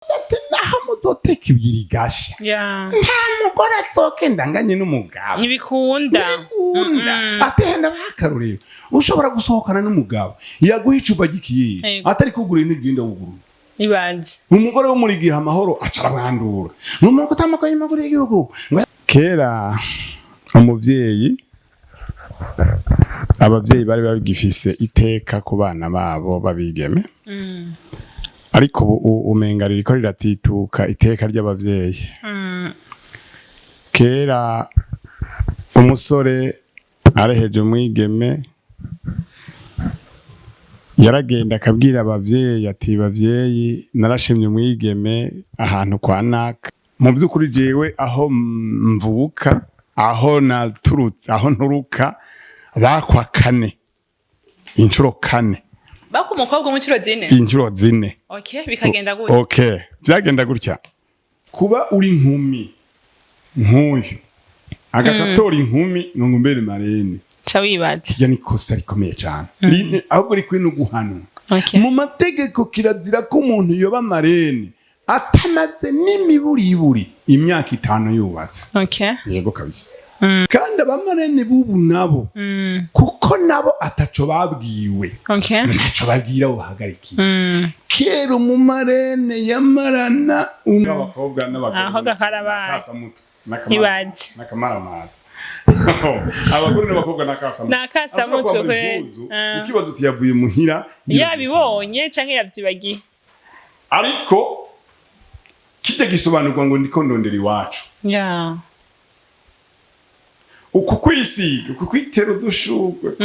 Ati naho muzoteka ibiri gasha, nta mugore azogenda anganye n'umugabo. Ntibikunda. Ntibikunda. Atehenda bakarorero, ushobora gusohokana n'umugabo yaguha icupa ry'ikiyeri, atari kugura n'igenda wugurura. Ibanze. Umugore wo muri gihe amahoro aca arabandura numuntu utamuka y'amaguru y'igihugu. Kera umuvyeyi, abavyeyi bari bagifise iteka ku bana babo babigeme, ariko ubu umenga ririko riratituka iteka ry'abavyeyi. Kera umusore areheje umwigeme yaragenda akabwira abavyeyi ati: "Bavyeyi, narashimye umwigeme ahantu kwa naka." Mu vy'ukuri jewe aho mvuka, aho naturutse, aho nturuka, bakwa kane, inshuro kane. Baka umukobwa mu nshuro zine? Inshuro zine. Okay, bikagenda gutya? Okay, vyagenda gutya: kuba uri inkumi nk'uyu agaca atora inkumi ngo ngumbere marraine, ca wibaza. Iryo ni ikosa rikomeye cyane. Ahubwo rikwiye no guhanwa. Mu mategeko kirazira ko umuntu yoba marraine atamaze n'imiburiburi imyaka 5 yubatse. Yego kabisa. Kandi abamarraine b'ubu nabo, kuko nabo ataco babwiwe, ntaco babwira abo bahagarikiye. Kera umumarraine yamarana abakobwa n'abagabo. Aho gakarabaye. N'akasamutwe, Ibaze. n'akamaramaza. Abagore n'abakobwa n'akasamutwe. N'akasamutwe. Ashobora kwambara Kwe. impuzu, ukibaza uti yavuye muhira yabibonye canke yavyibagiye. Ariko kijya gisobanurwa ngo ndiko ndondera iwacu. Uku kwisiga, uku kwitera udushurwe,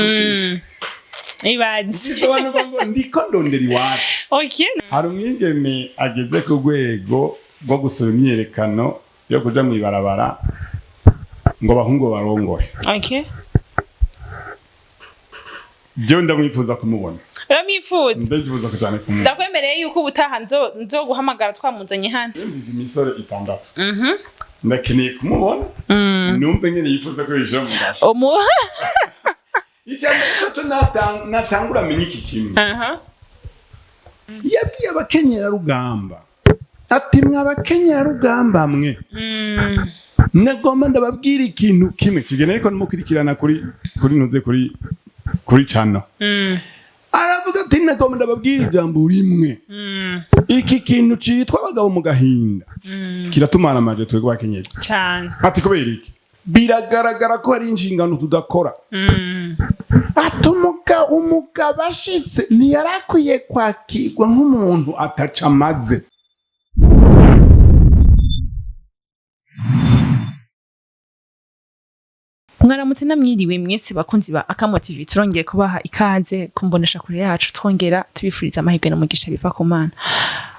Ibaze. gisobanurwa ngo ndiko ndondera iwacu. Hari umwigeme ageze ku rwego rwo gusaba imyiyerekano yo kuja mw'ibarabara ngo abahungu barongore. Jewe ndamwifuza kumubona. Uramwifuza? Ndabyifuza cyane kumubona. Ndakwemereye yuko ubutaha nzoguhamagara twamuzanye hano. Mvize imisore itandatu, ndakeneye kumubona, numve nyene yifuza ko yinjira mu gasho. Icya mbere cyo natangura amenye iki kimwe. Yabwiye abakenyerarugamba ati: "Mwe abakenyerarugamba mwe, nagomba ndababwira ikintu kimwe kigena, ariko nimukurikirana kuri ntuze kuri cano." Aravuga ati: "Nagomba ndababwira ijambo rimwe. Iki kintu citwa abagabo mu gahinda kiratumana amaje twebwe abakenyezi." Cyane. Ati: "Kubera iki? Biragaragara ko hari inshingano tudakora." Ati: Umugabo ashitse ntiyarakwiye kwakirwa nk'umuntu ataca amaze." Mwaramutse namwiriwe mwese bakunzi ba Akamo TV. Turongeye kubaha ikaze kumbonesha kure yacu, twongera tubifuriza amahirwe n'umugisha biva ku Mana.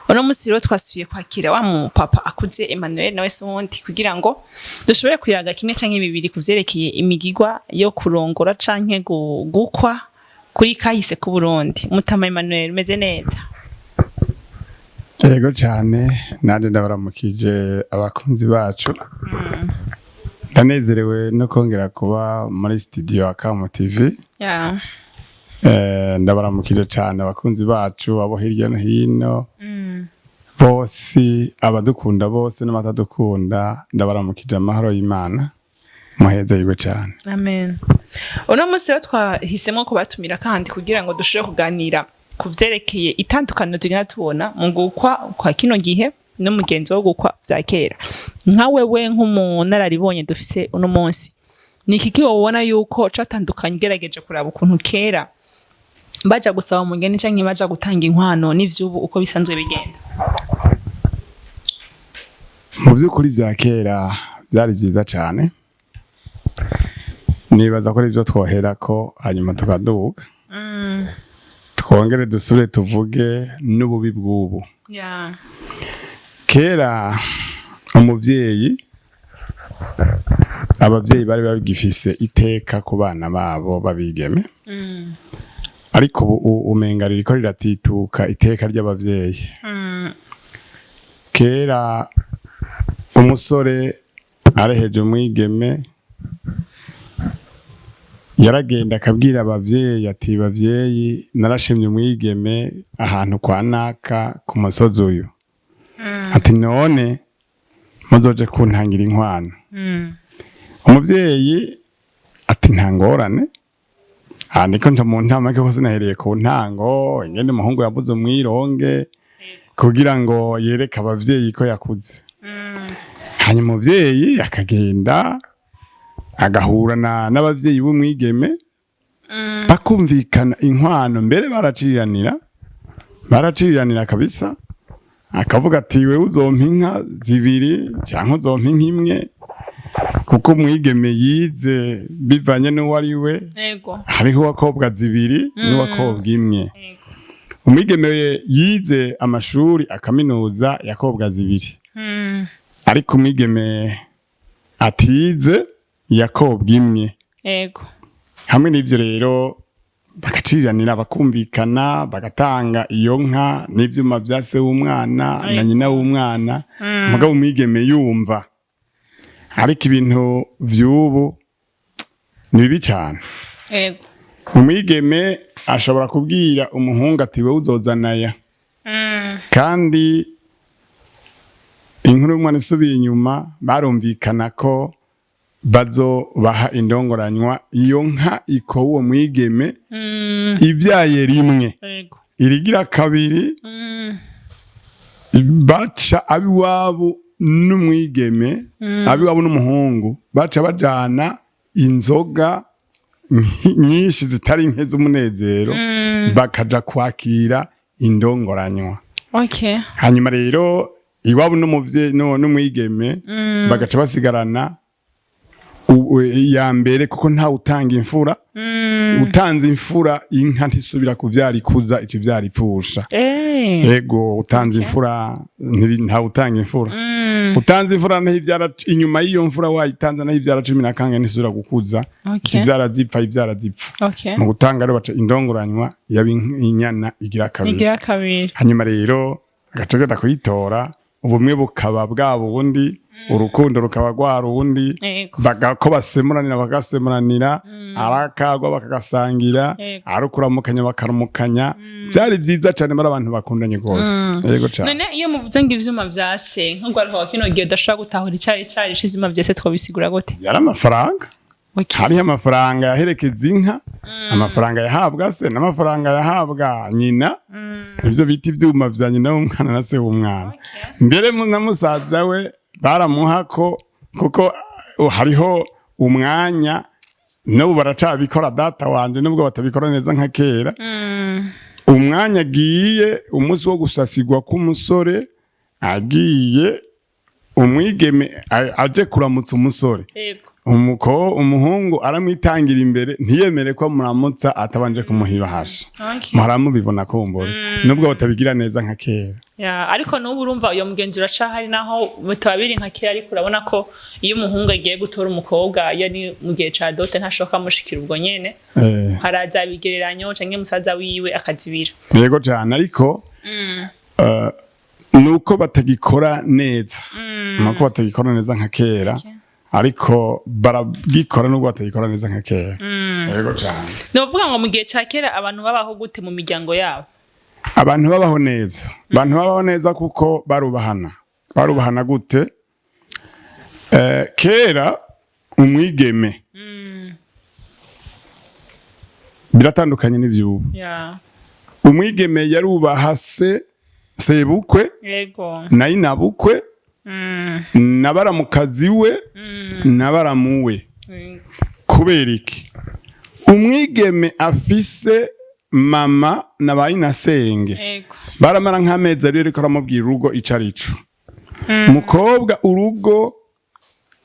Uno munsi rero twasubiye kwakira wa mu papa akuze Emmanuel, nawe se wundi, kugira ngo dushobore kuyaga kimwe canke bibiri ku vyerekeye imigigwa yo kurongora canke gukwa kuri kahise ku Burundi. Mutama Emmanuel, umeze neza? Yego cyane, nanjye ndabaramukije abakunzi bacu. Ndanezerewe no kongera kuba muri studio Akamo TV. Ndabaramukije cyane abakunzi bacu abo hirya no hino bose, abadukunda bose n'abatadukunda, ndabaramukije. Amahoro y'Imana, muheze yiwe cyane. Amen. Uno munsi rero twahisemo kubatumira kandi kugira ngo dushobore kuganira ku vyerekeye itandukaniro tugenda tubona mu gukwa kwa kino gihe n'umugenzo wo gukwa vya kera. Nka wewe nk'umunararibonye dufise uno munsi, ni iki wobona yuko catandukanye ugerageje kuraba ukuntu kera baja gusaba umugeni canke baja gutanga inkwano n'ivyubu uko bisanzwe bigenda? Mu by'ukuri bya kera byari byiza cyane. Nibaza ko aribyo twohera ko hanyuma tukaduga, twongere dusubire tuvuge n'ububi bw'ubu. Kera umuvyeyi, abavyeyi bari bagifise iteka ku bana babo babigeme, ariko ubu umenga ririko riratituka iteka ry'abavyeyi. Kera umusore areheje umwigeme yaragenda akabwira abavyeyi ati: "Bavyeyi, narashimye umwigeme ahantu kwa naka ku musozi uyu." Ati: "None muzoje kuntangira inkwano?" Umuvyeyi ati: "Nta ngorane." Aha niko nja mu ntamake hose, nahereye ku ntango ingene umuhungu yavuze umwironge kugira ngo yereke abavyeyi ko yakuze. Hanyuma umuvyeyi akagenda agahura n'abavyeyi b'umwigeme, bakumvikana inkwano. Mbere baraciriranira kabisa. Akavuga ati: "Wewe uzompa inka zibiri cyangwa uzompa inka imwe," kuko umwigeme yize bivanye n'uwo ari we. Hariho uwakobwa zibiri n'uwakobwa imwe. Umwigeme yize amashuri akaminuza yakobwa zibiri, ariko umwigeme atize yakobwa imwe. Hamwe n'ibyo rero bagaciriranira, bakumvikana, bagatanga iyo nka n'ivyuma vya se w'umwana na nyina w'umwana. Mugabo umwigeme yumva. Ariko ibintu vy'ubu ni bibi cane. Umwigeme ashobora kubwira umuhungu ati: "Wewe uzozana aya." Kandi inkuru y'umwana isubiye inyuma, barumvikana ko bazobaha indongoranywa, iyo nka iko uwo mwigeme ibyaye rimwe, irigira kabiri. Baca abiwabo n'umwigeme, abiwabo n'umuhungu baca bajana inzoga nyinshi zitari nke z'umunezero, bakaja kwakira indongoranywa. Hanyuma rero iwabo n'umuvyeyi n'umwigeme bagaca basigarana iya mbere, kuko ntawe utanga imfura. Utanze imfura, inka ntisubira kuvyara ikuza, ica ivyara ipfusha. Ego, utanze imfura ntawe utanga imfura. Utanze imfura naho ivyara inyuma y'iyo mfura wayitanze, naho ivyara cumi na kangahe, ntisubira gukuza. Ivyara zipfa, ivyara zipfa. Mu gutanga rero baca indongoranywa yaba inyana igira kabiri. Igira kabiri. Hanyuma rero agaca agenda kuyitora, ubumwe bukaba bwa bundi, urukundo rukaba rwa rundi. Ko basemuranira, bagasemuranira, arakagwa bakagasangira, ari ukuramukanya bakaramukanya. Byari byiza cyane, bari abantu bakundanye rwose, yego cyane. None iyo muvuze ngo ivyuma vya se, nk'urwaruka wa kino gihe udashobora gutahura icari c'ivyuma vya se, twobisigura gute? Yari amafaranga. Hariho amafaranga yaherekeza inka, amafaranga yahabwa se n'amafaranga yahabwa nyina. Nibyo bita ivyuma vya nyina w'umwana na se w'umwana. Mbere na musaza we baramuha ko, kuko hariho umwanya, n'ubu baracabikora data wanje, nubwo batabikora neza nka kera. Umwanya agiye umunsi wo gusasigwa k'umusore, agiye umwigeme aje kuramutsa umusore, umuhungu aramwitangira imbere, ntiyemere ko muramutsa atabanje kumuha ibahasha. Muhora mubibona kumbura, nubwo batabigira neza nka kera. Ya, ariko n'ubu urumva uyo mugenzi uracahari, naho bitaba biri nka kera. Ariko urabona ko iyo umuhungu agiye gutora umukobwa, iyo ni mu gihe ca dote, ntashoka amushikira ubwo nyene. Haraza ibigereranyo canke musaza wiwe akazibira. Yego cyane, ariko nuko batagikora neza, nuko batagikora neza nka kera. Ariko baragikora nubwo batagikora neza nka kera, yego cyane. Ni ukuvuga ngo mu gihe ca kera abantu babaho gute mu miryango yabo? Abantu babaho neza, abantu babaho neza kuko barubahana. Barubahana gute? Kera umwigeme, biratandukanye n'ivyubu. Umwigeme yarubaha se, sebukwe, na inabukwe, na baramukazi we, na baramuwe. Kubera iki? Umwigeme afise mama na ba inasenge, baramara nk'amezi 2 ariko aramubwira urugo ico arico. Mukobwa, urugo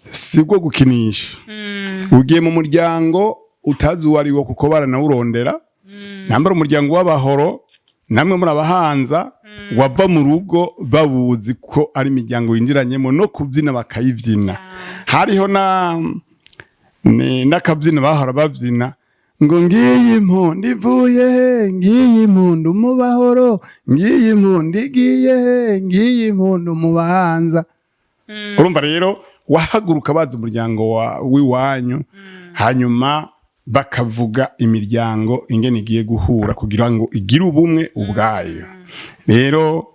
si bwo gukinisha. Ugiye mu muryango utazi uwo ari wo, kuko baranawurondera. Nambara umuryango w'abahoro, namwe muri abahanza, wava mu rugo bawuzi ko ari imiryango winjiranyemo, no kubyina bakayibyina. Hariho na n'akabyino bahora babyina ngo: "Ngiyi impundu ivuye he? Ngiyi impundu mu bahoro, ngiyi impundu igiye he? Ngiyi impundu mu bahanza." Urumva rero wahaguruka bazi umuryango w'iwanyu, hanyuma bakavuga imiryango ingene igiye guhura kugira ngo igire ubumwe ubwayo. Rero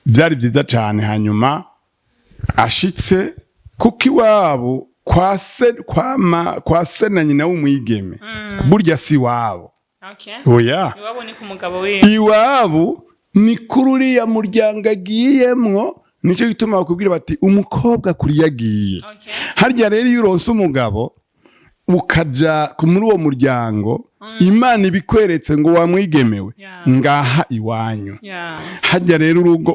Byari byiza cyane. Hanyuma ashitse, kuko iwabo kwa se, kwa ma, kwa se na nyina w'umwigeme, burya si iwabo. Oya. Iwabo ni ku mugabo wiwe. Iwabo ni kuri uriya muryango agiyemwo. Nicyo gituma bakubwira bati umukobwa kuri yagiye. Harya rero iyo uronse umugabo ukaja muri uwo muryango, Imana ibikweretse ngo wamwigemewe, ngaha iwanyu. Hajya rero urugo,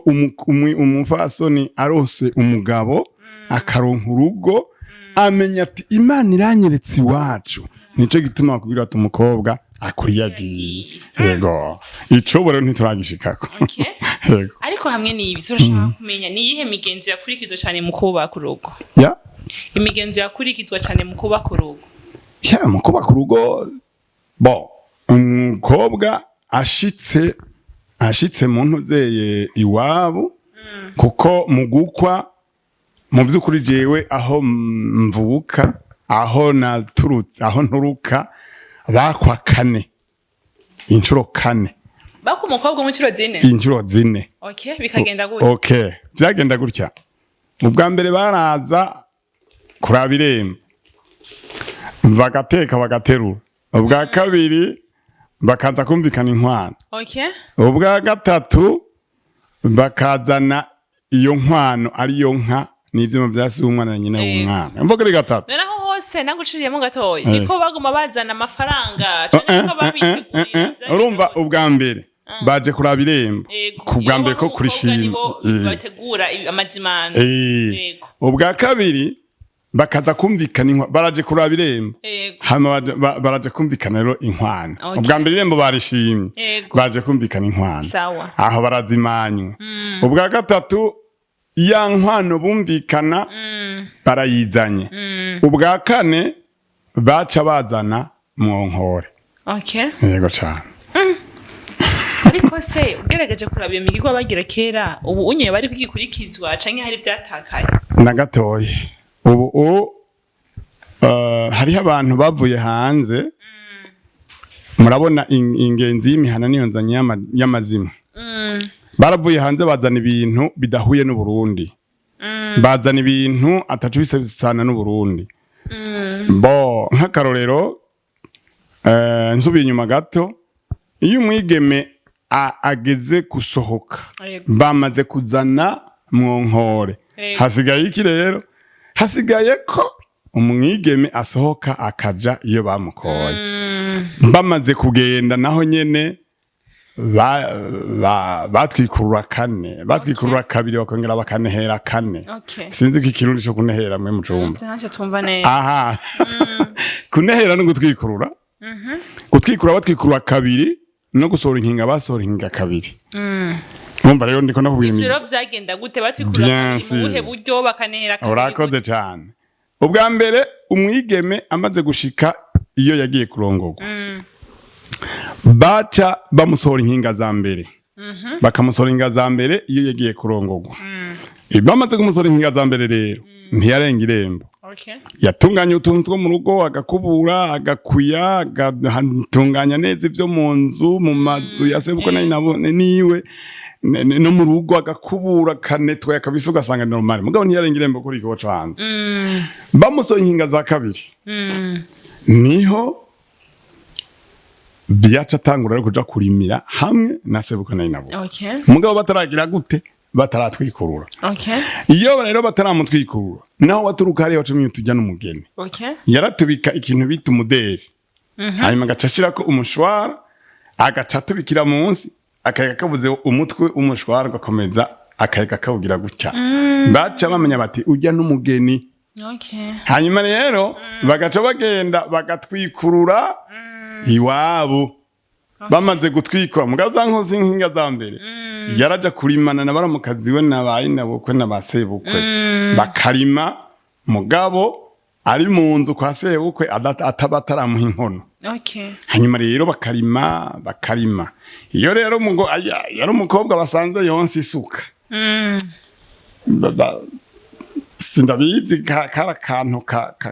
umupfasoni aronse umugabo akaronka urugo, amenya ati Imana iranyeretse iwacu. Nicyo gituma bakubwira ati umukobwa akuriye agiye. Yego, ico rero ntituragishikako. Yego. Ariko hamwe n'ibi, turashaka kumenya ni iyihe migenzo yakurikizwa cyane mu kubaka urugo? Imigenzo yakurikizwa cyane mu kubaka urugo. Ya, mu kubaka urugo, bo umukobwa ashitse mu ntuzeye iwabo, kuko mu gukwa, mu vy'ukuri jewe aho mvuka, aho naturutse, aho nturuka, bakwa kane, inshuro kane. Baka umukobwa mu nshuro zine? Inshuro zine. Okay, bikagenda gutya? Okay, vyagenda gutya: ubwa mbere baraza kuraba irembo, bagateka, bagaterura. Ubwa kabiri bakaza kumvikana inkwano. Ubwa gatatu bakazana iyo nkwano, ariyo nka n'ivyuma vyasi w'umwana na nyina w'umwana. Mvuga ari gatatu. Noneho hose naguciriyemo gatoya, niko baguma bazana amafaranga canke ko babitegurira? Urumva, ubwa mbere baje kuraba irembo, ku bwa mbere ko kurishima. Nibo bategura amazimano. Ubwa kabiri bakaza kumvikana inkwa, baraje kuraba irembo. Hama baraje kumvikana rero inkwano. Ubwa mbere irembo barishimye, baje kumvikana inkwano. Aho barazimanywe. Ubwa gatatu ya nkwano bumvikana barayizanye. Ubwa kane baca bazana mwonkore. Yego cane. Ariko se ugerageje kuraba iyo migirwa bagira kera, ubu unye bari kugikurikizwa canke hari ivyatakaye? Na gatoya. Ubu hariho abantu bavuye hanze. Murabona ingenzi y'imihana niyo nzanye y'amazima. Baravuye hanze bazana ibintu bidahuye n'Uburundi, bazana ibintu atacu bisana n'Uburundi. Bo nk'akarorero, nsubiye inyuma gato, iyo umwigeme ageze gusohoka, bamaze kuzana mwonkore, hasigaye iki rero? Hasigaye ko umwigeme asohoka akaja iyo bamukoye. Bamaze kugenda naho nyene batwikurura kane, batwikurura kabiri, bakongera bakanehera kane. Sinzi ko ikirundi co kunehera mwe mucumva. Ntacyo tumva neza. Aha, kunehera no gutwikurura, gutwikurura batwikurura kabiri, no gusohora inkinga basohora inkinga kabiri. Urumva rero ndiko nakubwira Ivyo rero vyagenda gute? Batwikurura Bien kabiri mu buhe sûr. buryo? Bakanehera kabiri? Urakoze cyane. Ubwa mbere umwigeme amaze gushika iyo yagiye kurongorwa, baca bamusohora inkinga za mbere, bakamusohora inkinga za mbere iyo yagiye kurongorwa. Bamaze kumusohora inkinga za mbere rero, ntiyarenga irembo. Yatunganya utuntu two mu rugo, agakubura, agakwiya, agatunganya neza ibyo mu nzu, mu mazu ya sebukwe nari nabone niwe no mu rugo agakubura, akanetwa, akabisa, ugasanga ni normal. Mugabo ntiyarenga irembo kuri ikigo co hanze. Bamusohoye inkinga za kabiri, niho byaca atangura rero kuja kurimira hamwe na sebukwe nari nabo. Mugabo bataragira gute? Bataratwikurura. Iyo rero bataramutwikurura, naho waturuka hariya wacumye tujya n'umugeni, yaratubika ikintu bita umuderi, hanyuma agaca ashirako umushwara, agaca atubikira munsi, akayaga kabuze umutwe w'umushwara ugakomeza, akayaga kawugira gutya, baca bamenya bati ujya n'umugeni. Hanyuma rero bagaca bagenda bagatwikurura iwabo. Bamaze gutwikura, mugabo za nkozi inkinga za mbere, yaraja kurimana na baramukazi we na ba nyinabukwe na ba sebukwe, bakarima, mugabo ari mu nzu kwa sebukwe, ataba ataramuha inkono. Hanyuma rero bakarima, bakarima. Iyo rero yari umukobwa basanze yonsa isuka, sindabizi, kari akantu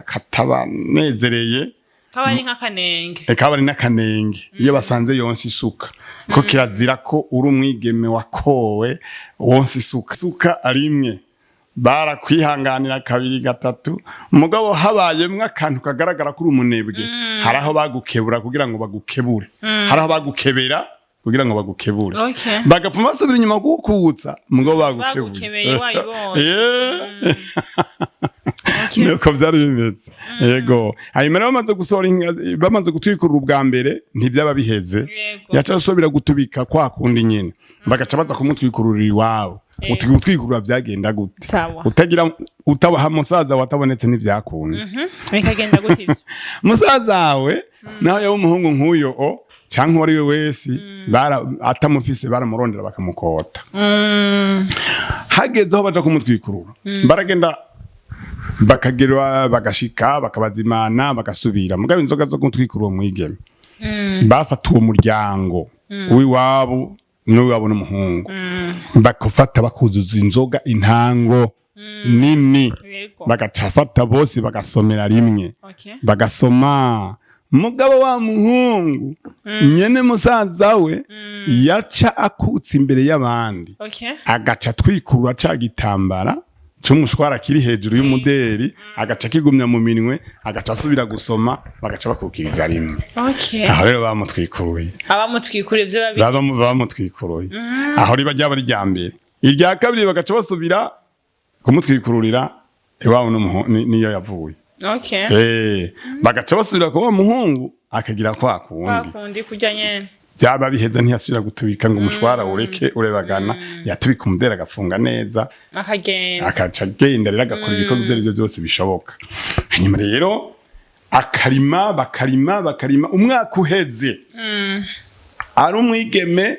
katabanezereye. Kaba ari nk'akanenge. Kaba ari n'akanenge iyo basanze yonsa isuka, ko kirazira ko uri umwigeme wakowe wonsa isuka. Isuka rimwe barakwihanganira, kabiri, gatatu, mugabo habayemwo akantu kagaragara kuri umunebwe, hari aho bagukebura kugira ngo bagukebure, hari aho bagukebera kugira ngo bagukebure, bagapfuma basubira inyuma kugukutsa, mugabo bagukebuye. Bagukebeye wayibonye. Nuko byari bimeze, yego. Hanyuma rero bamaze gusohora bamaze gutwikurura ubwa mbere, ntibyaba biheze. Yaca asubira gutubika kwa kundi nyene, bagaca baza kumutwikururira iwabo. Gutwikurura byagenda gute? Utagira utabaha musaza watabonetse ntibyakunda. Bikagenda gute ivyo? Musaza wawe naho yaba umuhungu nk'uyo o canke uwo ari we wese, atamufise baramurondera bakamukota. Hageze aho baja kumutwikurura, baragenda bakagera bagashika bakabazimana bagasubira. Mugabo inzoga zo kumutwikurura uwo mwigeme, bafata uwo muryango w'iwabo n'uw'iwabo n'umuhungu, bakafata bakuzuza inzoga intango nini, bagaca fata bose bagasomera rimwe, bagasoma. Mugabo wa muhungu nyene musaza we yaca akutse imbere y'abandi, agaca atwikurura ca gitambara c'umushwara kiri hejuru y'umuderi, agaca kigumya mu minwe, agaca asubira gusoma, bagaca bakukiriza rimwe. Aho rero bamutwikuruye. Abamutwikuriye ivyo babi. Baba bamutwikuruye aho, riba ryaba rya mbere. Irya kabiri bagaca basubira kumutwikururira iwabo niyo yavuye. Bagaca basubira kuba muhungu akagira kwa kundi. Bakundi kurya nyene. Byaba biheze, ntiyasubira gutubika ngo umushwara ureke urebagana, yatubika umuderi agafunga neza, akagenda. Akaca agenda rero agakora ibikorwa ibyo aribyo byose bishoboka. Hanyuma rero akarima, bakarima, bakarima. Umwaka uheze ari umwigeme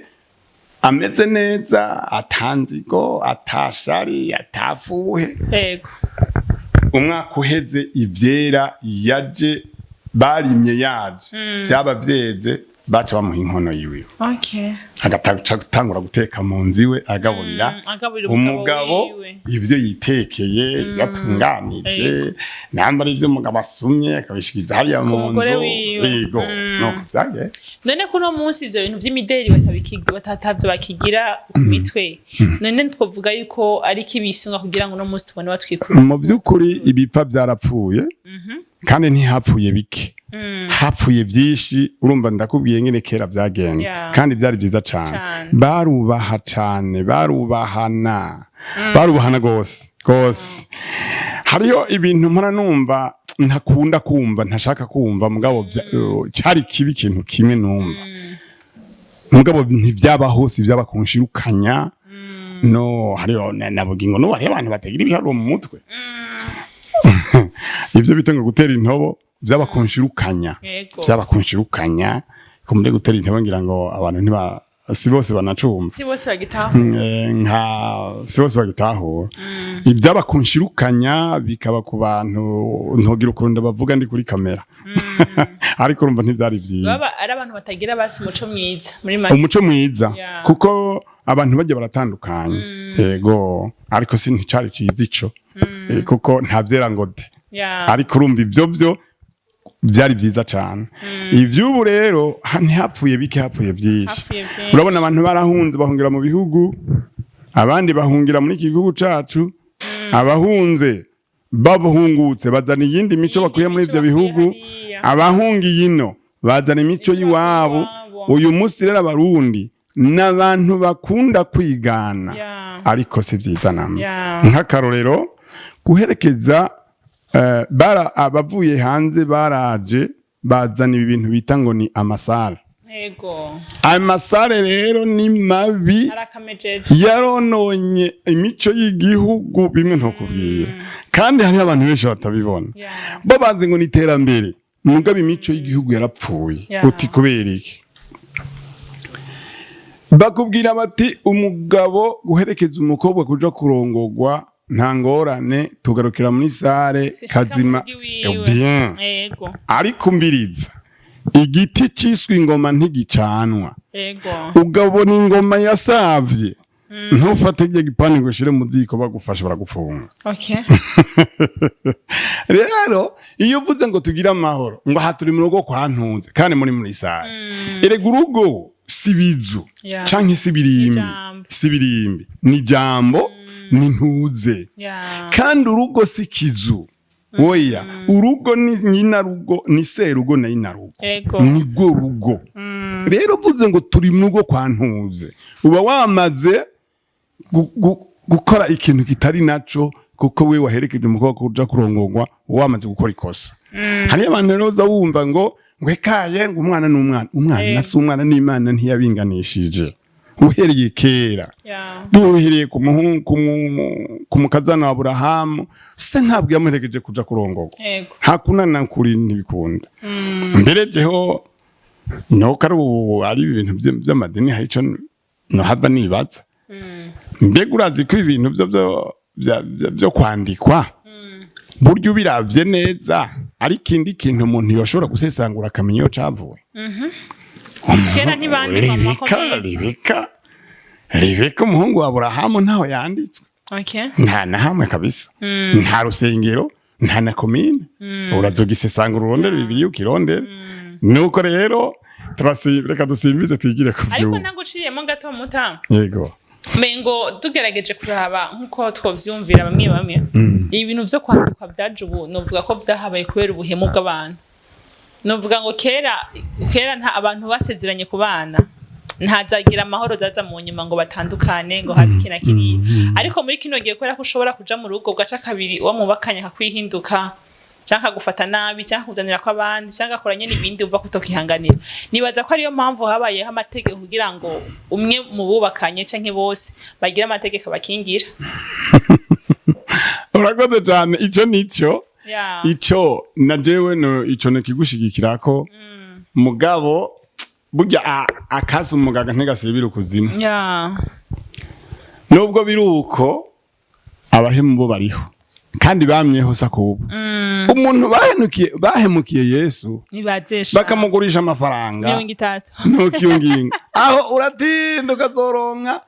ameze neza, atanzigo, atashari, atafuhe. Umwaka uheze ivyera yaje barimye yaje byaba vyeze, baca bamuha inkono yiwe, agaca gutangura guteka mu nzu iwe, agaburira agaburira umugabo wiwe. Ivyo yitekeye yatunganije, namba ari ivyo umugabo asumye, akabishikiza hariya mu mugore nzu. wiwe. Yego, nuko vyagenze. None kuno munsi ivyo bintu vy'imideri batatavyo bakigira ku mitwe, none twovuga yuko ari kibisunga kugira ngo uno munsi tubone batwikura? Mu vy'ukuri ibipfa vyarapfuye, kandi ntihapfuye bike, hapfuye vyinshi. Urumva ndakubwiye ngene kera vyagenda, kandi vyari vyiza cane. Barubaha cane, barubahana, barubahana gose gose. Hariyo ibintu mpora numva ntakunda kumva, ntashaka kumva, mugabo cari kibi. Ikintu kimwe numva, mugabo ntivyaba hose, vyaba kunshirukanya no hariyo na bugingo n'ubu hariyo abantu batagira ibiharuro mu mutwe. Ivyo bita ngo gutera intobo vyaba kunshirukanya. Vyaba kunshirukanya kumure gutera intobo, ngira ngo abantu ntiba si bose banacumva. Si bose bagitaho. Nka si bose bagitahura. Ibyaba kunshirukanya bikaba ku bantu ntogira ukuntu bavuga ndi kuri kamera, ariko urumva ntivyari vyiza. Baba ari abantu batagira basi umuco mwiza muri make. Umuco mwiza, kuko abantu bajya baratandukanye, yego, ariko si nticari ciza ico. Kuko nta vyera ngo de. Ariko urumva ivyo vyo byari vyiza cane. Ivy'ubu rero ntihapfuye bike, hapfuye vyinshi. Hapfuye vyinshi. Urabona abantu barahunze, bahungira mu bihugu, abandi bahungira muri iki gihugu cacu. Abahunze babahungutse bazana iyindi mico Iyindi bakuye muri mico ivyo bakuye bihugu. Hariya. Abahungiye ino bazana imico Imico y'iwabo. y'iwabo. Uyu munsi rero abarundi n'abantu bakunda kwigana, ariko si vyiza namwe. Nk'akarorero, guherekeza abavuye hanze baraje bazana ibi bintu bita ngo ni amasare. Amasare rero ni mabi. Arakamejeje. Yarononye imico y'igihugu bimwe ntokubwira, kandi hariho abantu benshi batabibona. Bo bazi ngo ni iterambere, mugabo imico y'igihugu yarapfuye. Uti kubera iki? Bakubwira bati umugabo guherekeza umukobwa kuja kurongogwa nta ngorane, tugarukira muri salle. Sishika Kazima. mu rugo iwiwe. Bien. Ariko umbiriza, igiti ciswe ingoma ntigicanwa. Ugabona ingoma yasavye. Ntufate iryo gipande ngo ushire mu ziko, bagufashe baragufunga. Rero iyo uvuze ngo tugire amahoro, ngo aha turi mu rugo kwa ntunze kandi muri salle, erega urugo si bizu canke si birimbi. Ijambo. Si birimbi, ni jambo, ni ntuze. Kandi urugo si kizu, oya, urugo ni nyina rugo, ni serugo na nyina rugo. Nirwo rugo. Rero uvuze ngo turi mu rugo kwa ntuze, uba wamaze gukora ikintu kitari naco, kuko we waherekeje umukobwa kuja kurongorwa, uba wamaze gukora ikosa. Hariyo abantu rero uza wumva ngo ekaye, ngo umwana ni umwana, umwana si umwana, n'Imana ntiyabinganishije uhereye kera. Duhereye ku muhungu, ku mukazana wa Aburahamu, se ntabwo yamuherekeje kuja kurongorwa. Hakunana kuri ntibikunda. Mbere jeho nuko ari ubu ari ibintu vy'amadini, hari ico nohava nibaza: mbega urazi ko ibintu vyo kwandikwa, burya ubiravye neza, ari ikindi kintu umuntu yoshobora gusesangura akamenya iyo cavuye? Kera ntibandikwa mu Rebeka, makomine. Rebeka umuhungu wa Aburahamu ntaho yanditswe. Nta na hamwe kabisa, nta rusengero, nta na komine. Urazogisesangura, urondere Bibiliya ukirondere. Nuko rero reka dusimbize twigire ku Ariko vyubu. ntaguciriyemo gato, muta. Yego. Mengo tugerageje kuraba nk'uko twovyumvira bamwe bamwe, ibintu vyo kwandikwa vyaje ubu, novuga ko vyahabaye kubera ubuhemu bw'abantu. Novuga ngo kera kera nta abantu basezeranye ku bana, ntazagira amahoro zaza mu nyuma ngo batandukane, ngo habe iki na kiriya. Ariko muri kino gihe, kubera ko ushobora kuja mu rugo bwaca kabiri, uwo mubakanye akakwihinduka, canke akagufata nabi, canke akuzanira ko abandi, canke akora nyene ibindi uva kutokihanganira, nibaza ko ariyo mpamvu habayeho amategeko kugira ngo umwe mu bubakanye canke bose bagire amategeko abakingira. Urakoze cyane, ico nico. Ico na jewe no ico nikigushigikirako, mugabo burya akazi umugaga ntigasibira ukuzimu. Nubwo biri uko, abahemu bo bariho kandi bamyeho sakubu. Umuntu bahemukiye Yesu nibazesha bakamugurisha amafaranga 30. Nuko iyo ngingo aho uratinda ukazoronka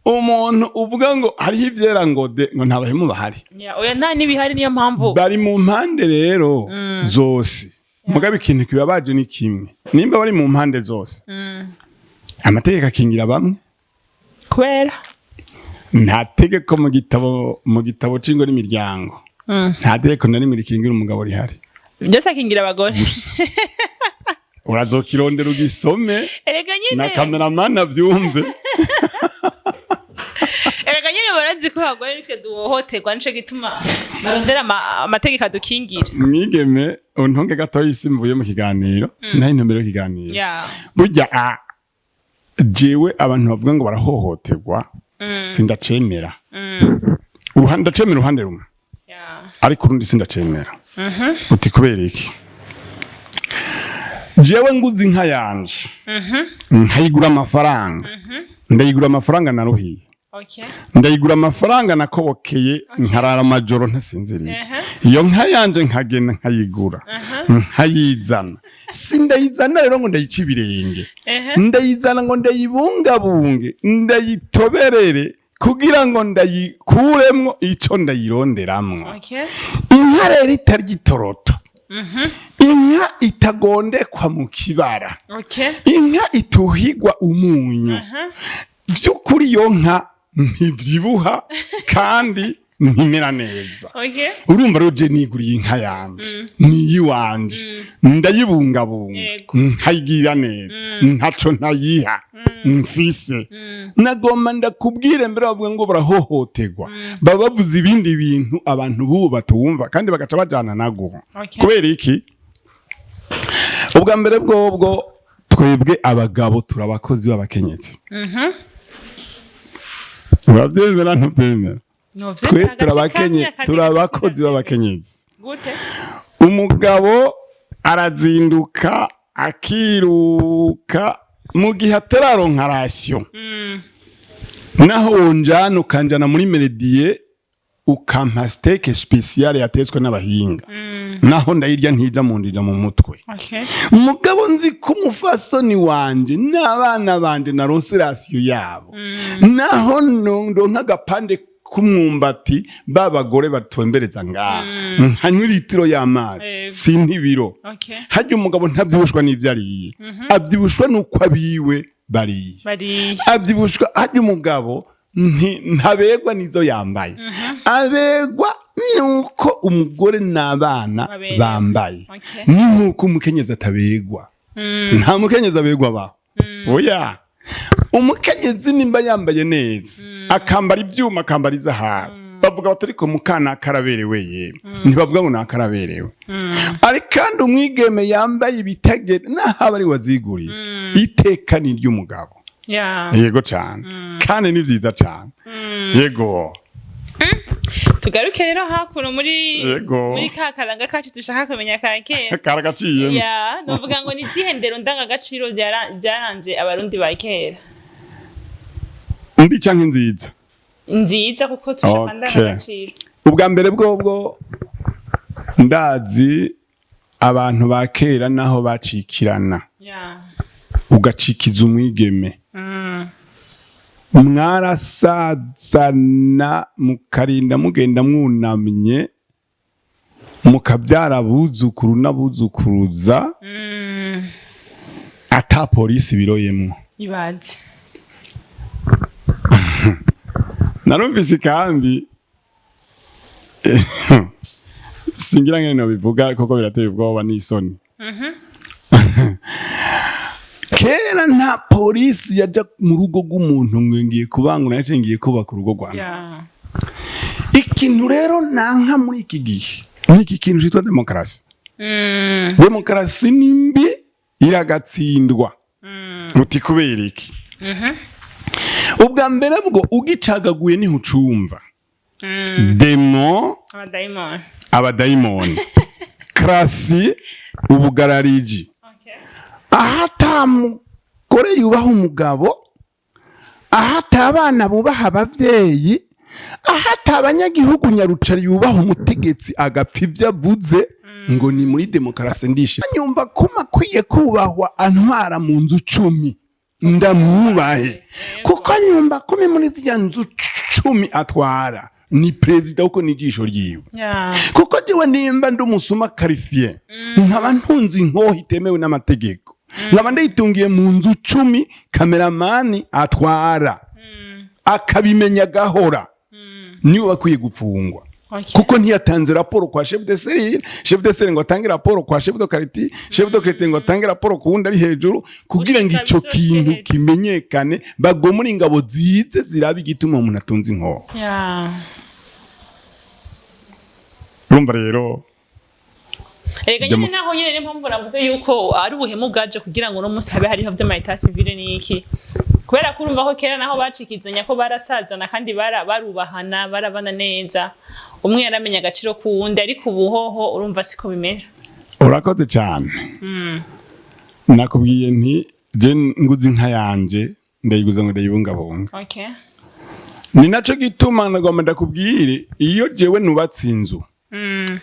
umuntu uvuga ngo hariho ivyera ngo de, ngo nta bahemu bahari. Yeah, oya, nta n'ibihari, niyo mpamvu. Bari mu mpande rero zose. Mugabo ikintu kibabaje ni kimwe: nimba bari mu mpande zose, amategeko akingira bamwe. Kubera Nta tegeko mu gitabo c'ingo n'imiryango, nta tegeko na rimwe rikingira umugabo rihari. Byose akingira abagore. Urazokirondera ugisome. Erega Na nyine kameramani avyumve. Erega nyine barazi ko abagore nitwe duhohoterwa, nico gituma barondera amategeko adukingira. Mwigeme, untunge gatoya isi mvuye mu kiganiro, sinaho intumbero y'ikiganiro. Burya jewe abantu bavuga ngo barahohoterwa sindacemera. Uruhande ndacemera uruhande rumwe, ariko urundi sindacemera. Uti kubera iki? Jewe nguze inka yanje, nkayigura amafaranga, ndayigura amafaranga naruhiye, ndayigura amafaranga nakobokeye, nkarara amajoro ntasinziriye. Iyo nka yanje nkagenda nkayigura, nkayizana, sindayizana rero ngo ndayice ibirenge. Ndayizana ngo ndayibungabunge, ndayitoberere kugira ngo ndayikuremwo ico ndayironderamwo. Inka rero itarya itoroto, inka itagondekwa mu kibara, inka ituhigwa umunyu, vy'ukuri iyo nka ntivyibuha kandi ntimera neza. Urumva rero, je niguriye inka yanje, niyiwanje, ndayibungabunga, nkayigirira neza, ntaco ntayiha mfise. Nagomba ndakubwire, mbere bavuga ngo barahohoterwa, baba bavuze ibindi bintu abantu bubu batumva kandi bagaca bajana nago. Kubera iki? Ubwa mbere bwobwo, twebwe abagabo turi abakozi b'abakenyezi. Urabyemera, ntubyemera? Twe turi abakozi b'abakenyezi. Gute? Umugabo arazinduka akiruka mu gihe atararonka ration. Naho wonjana ukanjana muri Méridien, ukampa steak spéciale yatetswe n'abahinga. Naho ndayirya, ntija mu ndija mu mutwe. Mugabo nzi ko umufasoni wanje n'abana banje naronse ration yabo, naho ndonka agapande k'umwumbati, ba bagore batembereza ngaha, nkanywa litiro y'amazi, si ntibiro. Harya umugabo ntabyibushwa n'ivyo ariye, abyibushwa n'uko abiwe bariye. Bariye. Abyibushwa, harya umugabo ntabegwa n'izo yambaye, abegwa nuko umugore n'abana baberewe. bambaye. Ni nk'uko umukenyezi atabegwa. Nta mukenyezi abegwa abaho, oya. Umukenyezi nimba yambaye neza, akambara ibyuma, akambara izahabu, bavuga bati: "Ariko mukana karaberewe." Yemwe, ntibavuga ngo nakaraberewe. Ariko kandi umwigeme yambaye ibitagere, naho aba ari waziguriye, iteka ni iry'umugabo. Yego cyane, kandi ni byiza cyane, yego. Tugaruke rero hakuno muri muri ka karanga kacu dushaka kumenya ka kera. Karagaciyemo. Ya, nuvuga ngo ni izihe ndero ndangagaciro byaranze Abarundi ba kera? Mbi canke nziza? Nziza, kuko dushaka ndangagaciro. Ubwa mbere bwobwo, ndazi abantu ba kera naho bacikirana, ugacikiza umwigeme, mwarasazana, mukarinda mugenda mwunamye, mukabyara abuzukuru n'abuzukuruza, ata polisi biroyemwo. Ibaze. Narumvise ikambi, singira ngene nobivuga koko birateye ubwoba n'isoni. Kera nta polisi yaja mu rugo rw'umuntu ngo ngiye kubangura, naje ngiye kubaka urugo rwanjye. Ikintu rero nanka muri iki gihe ni iki kintu cyitwa demokarasi. Demokarasi ni mbi, iragatsindwa. Uti kubera iki? Ubwa mbere bwo, ugicagaguye niho ucumva demo, abadayimoni. Abadayimoni, krasi, ubugarariji. Aho ata mugore yubaha umugabo, aho ata abana bubaha abavyeyi, aho ata abanyagihugu nyarucari yubaha umutegetsi agapfa ivyo avuze ngo ni muri demokarasi, ndishimye, nyumva kuma akwiye kubahwa, antwara mu nzu 10, ndamwubahe, kuko nyumba kumi muri zirya nzu 10 atwara ni perezida, kuko ni ijisho ryiwe. Kuko jewe nimba ndi umusuma qualifié, nkaba ntunze inkoho itemewe n'amategeko, nkaba ndayitungiye mu nzu 10, kameramani atwara akabimenya gahora, niwe bakwiye gupfungwa. Kuko ntiyatanze raporo kwa chef de cellule, chef de cellule ngo atange raporo kwa chef de quartier, chef de quartier ngo atange raporo ku wundi ari hejuru, kugira ngo gushika ico bizoshike kintu hejuru. kimenyekane, bagomora ingabo zize ziraba igituma umuntu atunze inkoho. Urumva rero. Erega nyine naho nyine niyo mpamvu navuze yuko ari ubuhemu bwaje kugira ngo uno munsi habe hariho vy'ama état civil n'iki, kubera ko urumva ko kera naho bacikizanya ko barasazana kandi barubahana, barabana neza, umwe yaramenya agaciro k'uwundi, ariko ubu hoho urumva siko bimera. Urakoze cyane. Nakubwiye nti je nguze inka yanje, ndayiguza ngo ndayibungabunga. Ni naco gituma nagomba ndakubwire, iyo jewe nubatse inzu,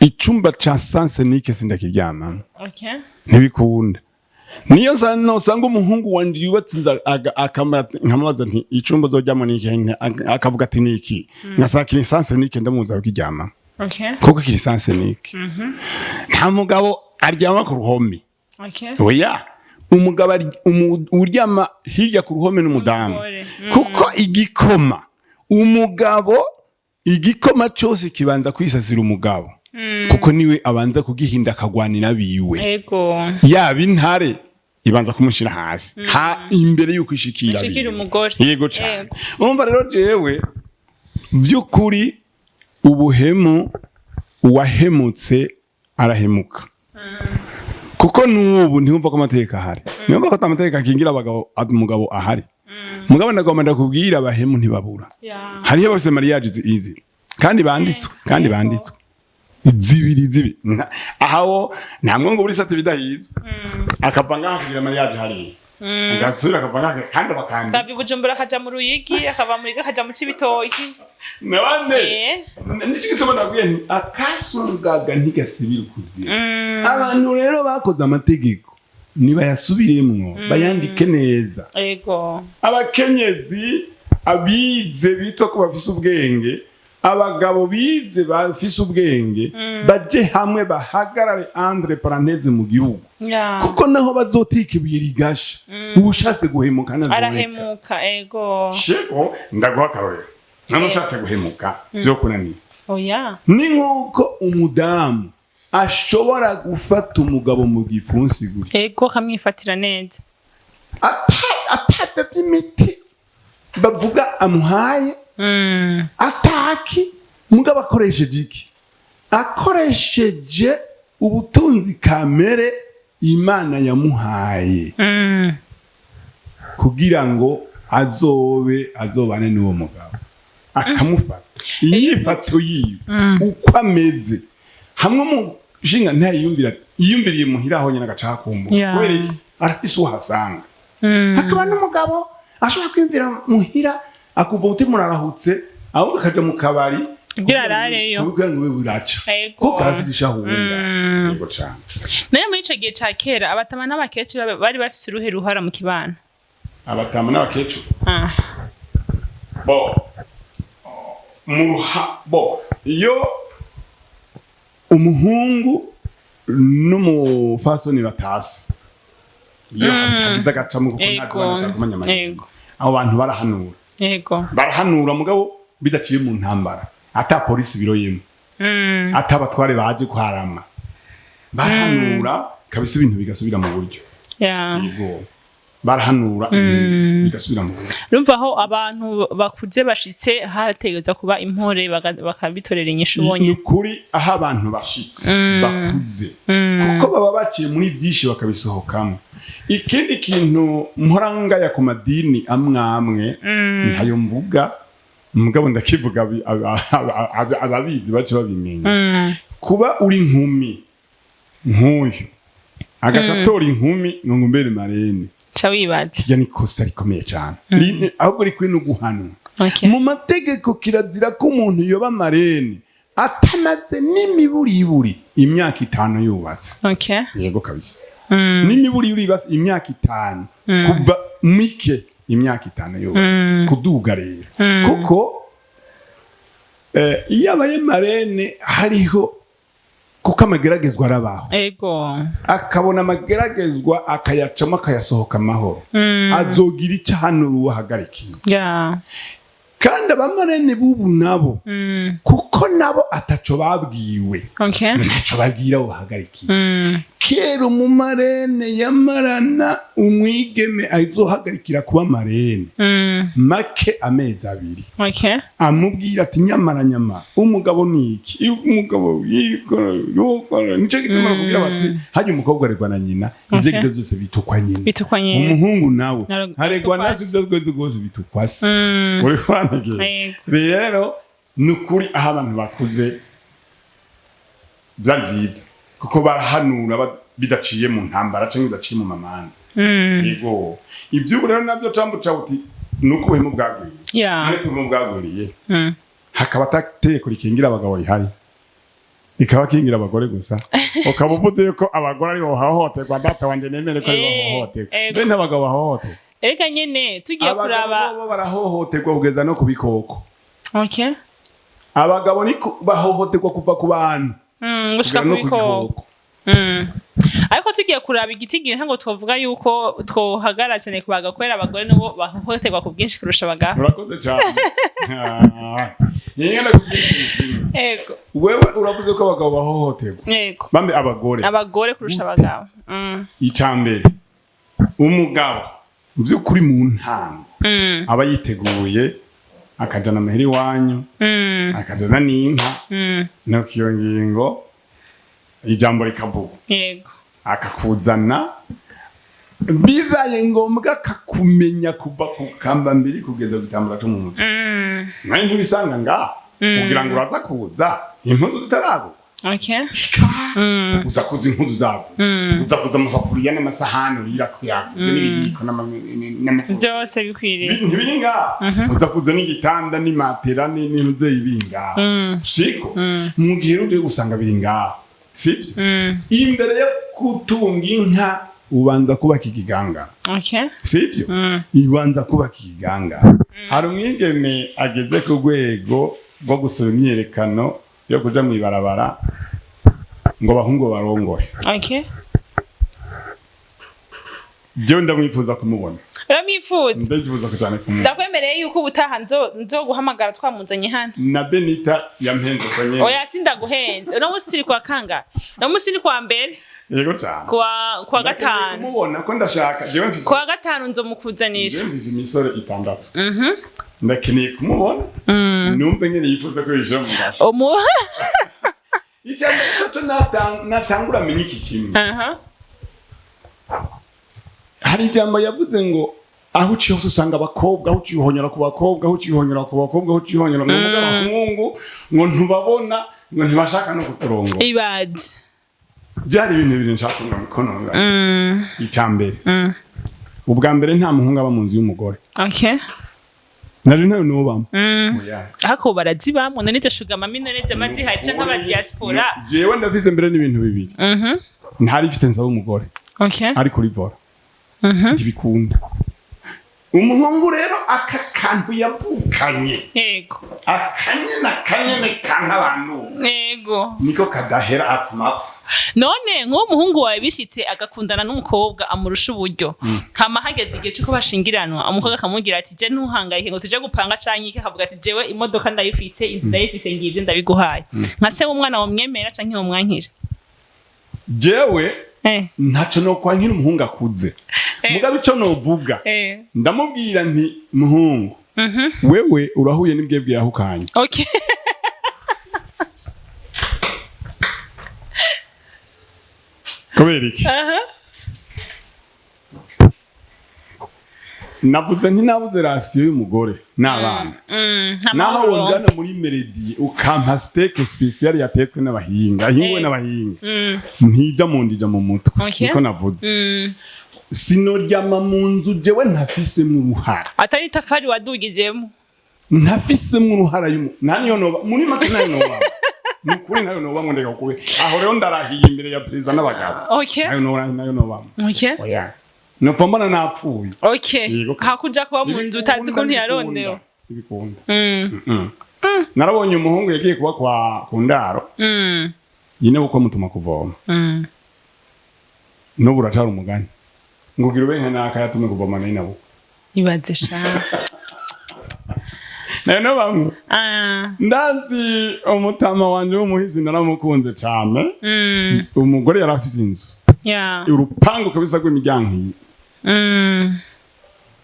icumba ca sens unique sindakiryamamo. Ntibikunda. Niyo nosanga umuhungu wanje yubatse inzu, nkamubaza nti: "Icumba uzoryamo ni iki?" Akavuga ati: "Ni iki?" Ngasanga kiri sens unique, ndamubuza kukiryamamo. Kuko kiri sens unique, nta mugabo aryama ku ruhome. Oya, umugabo uryama hirya ku ruhome n'umudamu. Umugore. Kuko igikoma, umugabo, igikoma cyose kibanza kwisasira umugabo, kuko niwe abanza kugihinda, akagwanira biwe. Yaba intare ibanza kumushyira hasi ha imbere y'uko ishikira ishikira biwe. Umugore. Yego cyane. Urumva rero, jewe by'ukuri ubuhemu, uwahemutse arahemuka, kuko n'ubu ntiyumva ko amategeko ahari, ntiyumva ko amategeko akingira abagabo, umugabo ahari. Mugabo ndagomba ndakubwira, abahemu ntibabura. Hariho abafise mariage izi kandi banditswe, kandi banditswe zibiri zibiri. Ahawo nta mwongo buri sate bidahiza, akava ngaha kugira mariage hariya. Agasubira akava ngaha kandi bakandi. Akava i Bujumbura akaja mu Ruyigi, akava mu Ruyigi akaja mu Cibitoki. Nabande. Nicyo gituma ndabwiye nti akasungaga ntigasibira ukuzimu. Abantu rero bakoze amategeko nibayasubiremwo, bayandike neza. Abakenyezi abize bitwa ko bafise ubwenge, abagabo bize bafise ubwenge, baje hamwe bahagarare entre parenthèses mu gihugu, kuko naho bazotika ibuye rigasha, uwushatse guhemuka ntazoreka. Arahemuka, ego. Sheko ndaguha akarorero, none ushatse guhemuka vyokunaniye? Oya. Ni nk'uko umudamu ashobora gufata umugabo mu gipfunsi gutya, Ego, akamwifatira neza. Atavyo by'imiti bavuga amuhaye, ataki mugabo akoresheje iki? Akoresheje ubutunzi kamere Imana yamuhaye kugira ngo azobe azobane n'uwo mugabo, akamufata inyifato yiwe uko ameze, hamwe mu nshinga ntayiyumvira, yiyumviriye muhira aho nyine agaca hakumbura. Kubera iki? Arafise uhasanga. Hakaba n'umugabo ashobora kwiyumvira muhira akuva umutima urarahutse, ahubwo akaja mu kabari Kugira arareyo. kugira ngo ube buraca, kuko arafise ishahunga. Yego cane. Nayo muri ico gihe ca kera, abatama n'abakecuru bari bafise uruhe ruhara mu kibano? Abatama n'abakecuru, bo mu ruha bo, iyo umuhungu n'umufasoni batasi, iyo hagize agacamo, kuko ntazi bana batakumenya, abo bantu barahanura. Barahanura mugabo bidaciye mu ntambara, ata polisi biroyemo, ata abatware baje kuharama, barahanura kabisa ibintu bigasubira mu buryo. Yego, barahanura ibintu bigasubira mu buryo. Urumva aho abantu bakuze bashitse hategereza kuba impore, bakabitorera inyishu Ni ubonye. ukuri, aho abantu bashitse bakuze, kuko baba baciye muri byinshi bakabisohokamo. Ikindi kintu mpora ngaya ku madini amwe amwe, ntayo mvuga mugabo ndakivuga, ababizi bace babimenya, kuba uri inkumi nk'uyu agaca atora inkumi ngo ngumbere marraine, Ca wibaza. Iryo ni ikosa rikomeye cyane. Ahubwo rikwiye no guhanwa. Mu mategeko kirazira ko umuntu yoba marraine atamaze n'imiburiburi imyaka 5 yubatse. Yego kabisa. N'imiburiburi basi imyaka 5, kuva mike imyaka 5 yubatse kuduga rero, kuko iyo abaye marraine hariho, kuko amageragezwa arabaho, akabona amageragezwa akayacamo akayasohoka amahoro, azogira icyo ahanura uwo ahagarikiye. Kandi aba marraine b'ubu nabo, kuko nabo ataco babwiwe, ntaco babwira abo bahagarikiye. Kera umu marraine yamarana umwigeme azohagarikira kuba marraine make amezi 2, amubwira ati: "Nyamara nyamara umugabo ni iki? Iyo umugabo yikora nico gituma bakubwira bati hajya umukobwa aregwa na nyina, ibyo gize byose bitukwa nyina." Bitukwa nyina. Umuhungu nawe aregwa bitukwa na se. se, ibyo rwose rwose bitukwa se. Uri kwantegera? Yego. Rero ni ukuri, aho abantu bakuze byari byiza kuko barahanura bidaciye mu ntambara cyangwa bidaciye mu mamanza. Yego, iby'ubu rero nabyo cambuca uti ni uko ubuhemu bwagwiriye. Ariko ubuhemu bwagwiriye, hakaba atategeko rikingira abagabo rihari, rikaba kingira abagore gusa, ukaba uvuze yuko abagore aribo bahohoterwa. Data wanje, nemere ko aribo bahohoterwa? Mbe n'abagabo bahohoterwa? Erega nyene tugiye Abagabo kuraba. bo barahohoterwa kugeza no ku bikoko. Abagabo ni bahohoterwa kuva ku bantu Gushika kugera ku no ku bikoko. gikoko. Ariko tugiye kuraba igiti gihe, ntabwo twovuga yuko twohagarara cyane ku bagabo, kubera abagore nibo bahohoterwa ku bwinshi kurusha abagabo. Urakoze cyane. Ah, nyine ndakubwira ikintu kimwe. Wewe uravuze ko abagabo bahohoterwa. Ego. Bambe abagore. Abagore kurusha abagabo. Icya mbere, umugabo mu by'ukuri mu ntango aba yiteguye, akajana amahera iwanyu, akajana n'inka, nuko iyo ngingo ijambo rikavugwa, akakuzana, bibaye ngombwa akakumenya kuva ku kamba mbiri kugeza ku gitambara cyo mu mutwe. Nawe ntibisanga ngaha kugira ngo uraza kuza impuzu zitaragurwa. Okay. Uza kuza impuzu zabo, uza kuza amasafuriya n'amasahani urirako yaguze, n'ibiyiko n'amafuka. Byose bikwiriye. Ntibiri ngaha. Uza kuza n'igitanda n'imatera n'intuzeyi biri ngaha, siko? Mu gihe uje gusanga biri ngaha, sibyo? Imbere yo gutunga inka ubanza kubaka ikigangara. Sibyo? Ibanza kubaka ikigangara. Hari umwigeme ageze ku rwego rwo gusaba imyiyerekano yo kuja mw'ibarabara ngo abahungu barongore. Jewe ndamwifuza kumubona. Uramwifuza? Ndabyifuza cyane kumubona. Ndakwemereye yuko ubutaha nzoguhamagara twamuzanye hano. Na Benita yampenze uko nyene. Oya, sindaguhenze. Uno munsi turi kwa kangahe? Uno munsi ni kuwa mbere. Yego cyane. Kuwa Ndakeneye gatanu. kumubona ko ndashaka, jewe mfise Kuwa gatanu nzomukuzanira. Jewe mfise imisore 6. Ndakeneye kumubona, numve nyene yifuza ko yishira mu gasho. Umu Icya mbere cyo natangura amenye iki kimwe. Hari ijambo yavuze ngo aho uciye hose usanga abakobwa, aho uciye uhonyora ku bakobwa, aho uciye uhonyora ku bakobwa, aho uciye uhonyora ngo abahungu ngo ntubabona, ngo ntibashaka no kuturongora. Ibaze. Byari ibintu bibiri nshaka kuvuga mikono. Icya mbere, ubwa mbere, nta muhungu aba mu nzu y'umugore. Nari ntayo nubamo. Oya. Ariko barazibamwo none izo sugar mummy, none zama zihari canke aba diaspora? Jewe ndafise mbere n'ibintu bibiri. Ntari mfite nsaba umugore ariko urivora ntibikunda. Umuhungu rero aka kantu yavukanye, akanyene akanyene kanka abantu, niko kadahera, atuma apfa. None nk'uwo muhungu wawe bishitse agakundana n'umukobwa amurusha uburyo, hama hageze igihe cy'uko bashingiranwa, umukobwa akamubwira ati: "Je ntuhangayike ngo tuje gupanga canke iki," akavuga ati: "Jewe imodoka ndayifise, inzu ndayifise, ngivyo ndabiguhaye," nka se w'umwana wamwemera canke wamwankira? Jewe ntaco nokwankira umuhungu akuze. Mugabo ico novuga, ndamubwira nti: "Muhungu, wewe urahuye n'ibwebwe yahukanye." Kubera iki? Navuze nti nabuze ration y'umugore n'abana. Nta Naho mahoro. wonjana muri Méridien ukampa steak spécial yatetswe n'abahinga, ahinguwe n'abahinga, ntijya mu ndija mu mutwe. Niko navuze. Sinoryama mu nzu jewe ntafisemwo uruhara. Atari itafari wadugijemo. Ntafisemwo uruhara y'umu nta niyo noba muri make, ntayo noba ni ukuri, ntayo noba ngo ndeka kube aho. Rero ndarahiye imbere ya perezida n'abagabo, nayo noba, nayo nobamwo. Oya, nopfa mbona napfuye. Yego kabisa. Hakuja kuba mu nzu utazi ukuntu yarondewe. Ibikunda. Narabonye umuhungu yagiye kuba kwa ku ndaro, nyine uko mutuma kuvoma. N'ubu uracara umugani ngo ugira ube nka naka yatumwe kuvoma nayo nabo. Ibaze sha. Nayo no bamwe. Ndazi umutama wanje w'umuhizi, naramukunze cane. Umugore yari afise inzu, urupangu kabisa rw'imiryango iyi.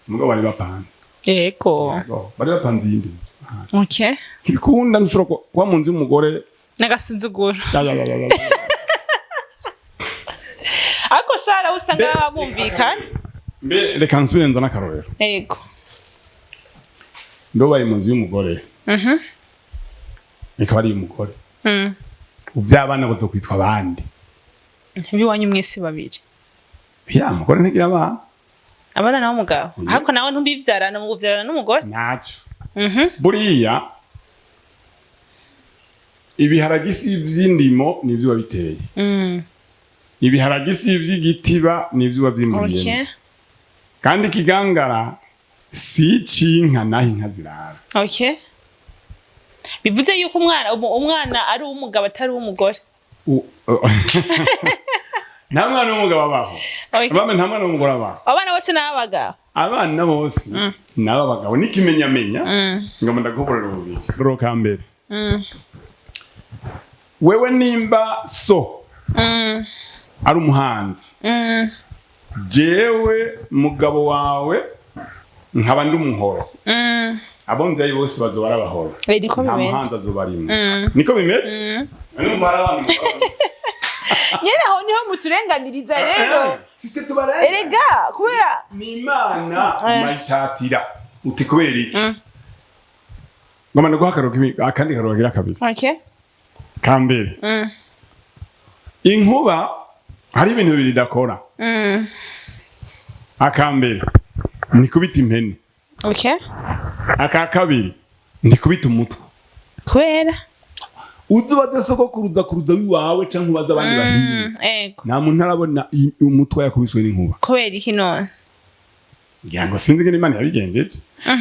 Mugabo bari bapanze. Bari bapanze iyindi nzu. Ntibikunda, ntushobora kuba mu nzu y'umugore. N'agasuzuguro. Ya, ya, ya, ya, ya. Ariko shara usanga baba bumvikana. Mbe reka nsubire nzane akarorero. Ndobaye mu nzu y'umugore, ikaba ari iy'umugore, uby'abana bazokwitwa abandi. Biwanyu mwese babiri. Ya mugore ntigira abana. Abana nawe umugabo, ariko nawe ntubivyarana, mu kuvyarana n'umugore. Ntaco. Buriya ibiharagisi vy'indimo nivyo biba biteye, ibiharagisi vy'igitiba nivyo biba vyimuriyemo. Kandi ikigangara si ic'inka naho inka zirara. Okay, bivuze yuko umwana ari uw'umugabo atari uw'umugore. Nta mwana w'umugabo abaho. Bame, nta mwana w'umugore abaho. Abana bose ni ab'abagabo. Abana bose ni ab'abagabo n'ikimenyamenya. Ngoma ndagukorera ububiri rero ka mbere. Wewe nimba so ari umuhanzi, jewe mugabo wawe nkaba ndi umuhoro, abo mvyayi bose bazoba ari abahoro. Niko Nta bimeze. muhanzi azoba arimwo, niko bimeze. Numva hari abantu Nyene aho niho muturenganiriza rero. Sitwe tubarenga. Erega kubera Ni Imana mayitatira uti kubera iki? Ngoma ndaguha akaroro akandi karoro kagira kabiri. Ka mbere, Inkuba hari ibintu bibiri idakora. Akambere ni kubita impene. Aka kabiri ni kubita umutwe. Kubera? Uzi ubaze sogokuruza kuruza w'iwawe canke ubaze abandi bahinga. Nta muntu arabona umutwe yakubiswe n'inkuba. Kubera iki none? Ngira ngo sinzi ingene Imana yabigenjeje,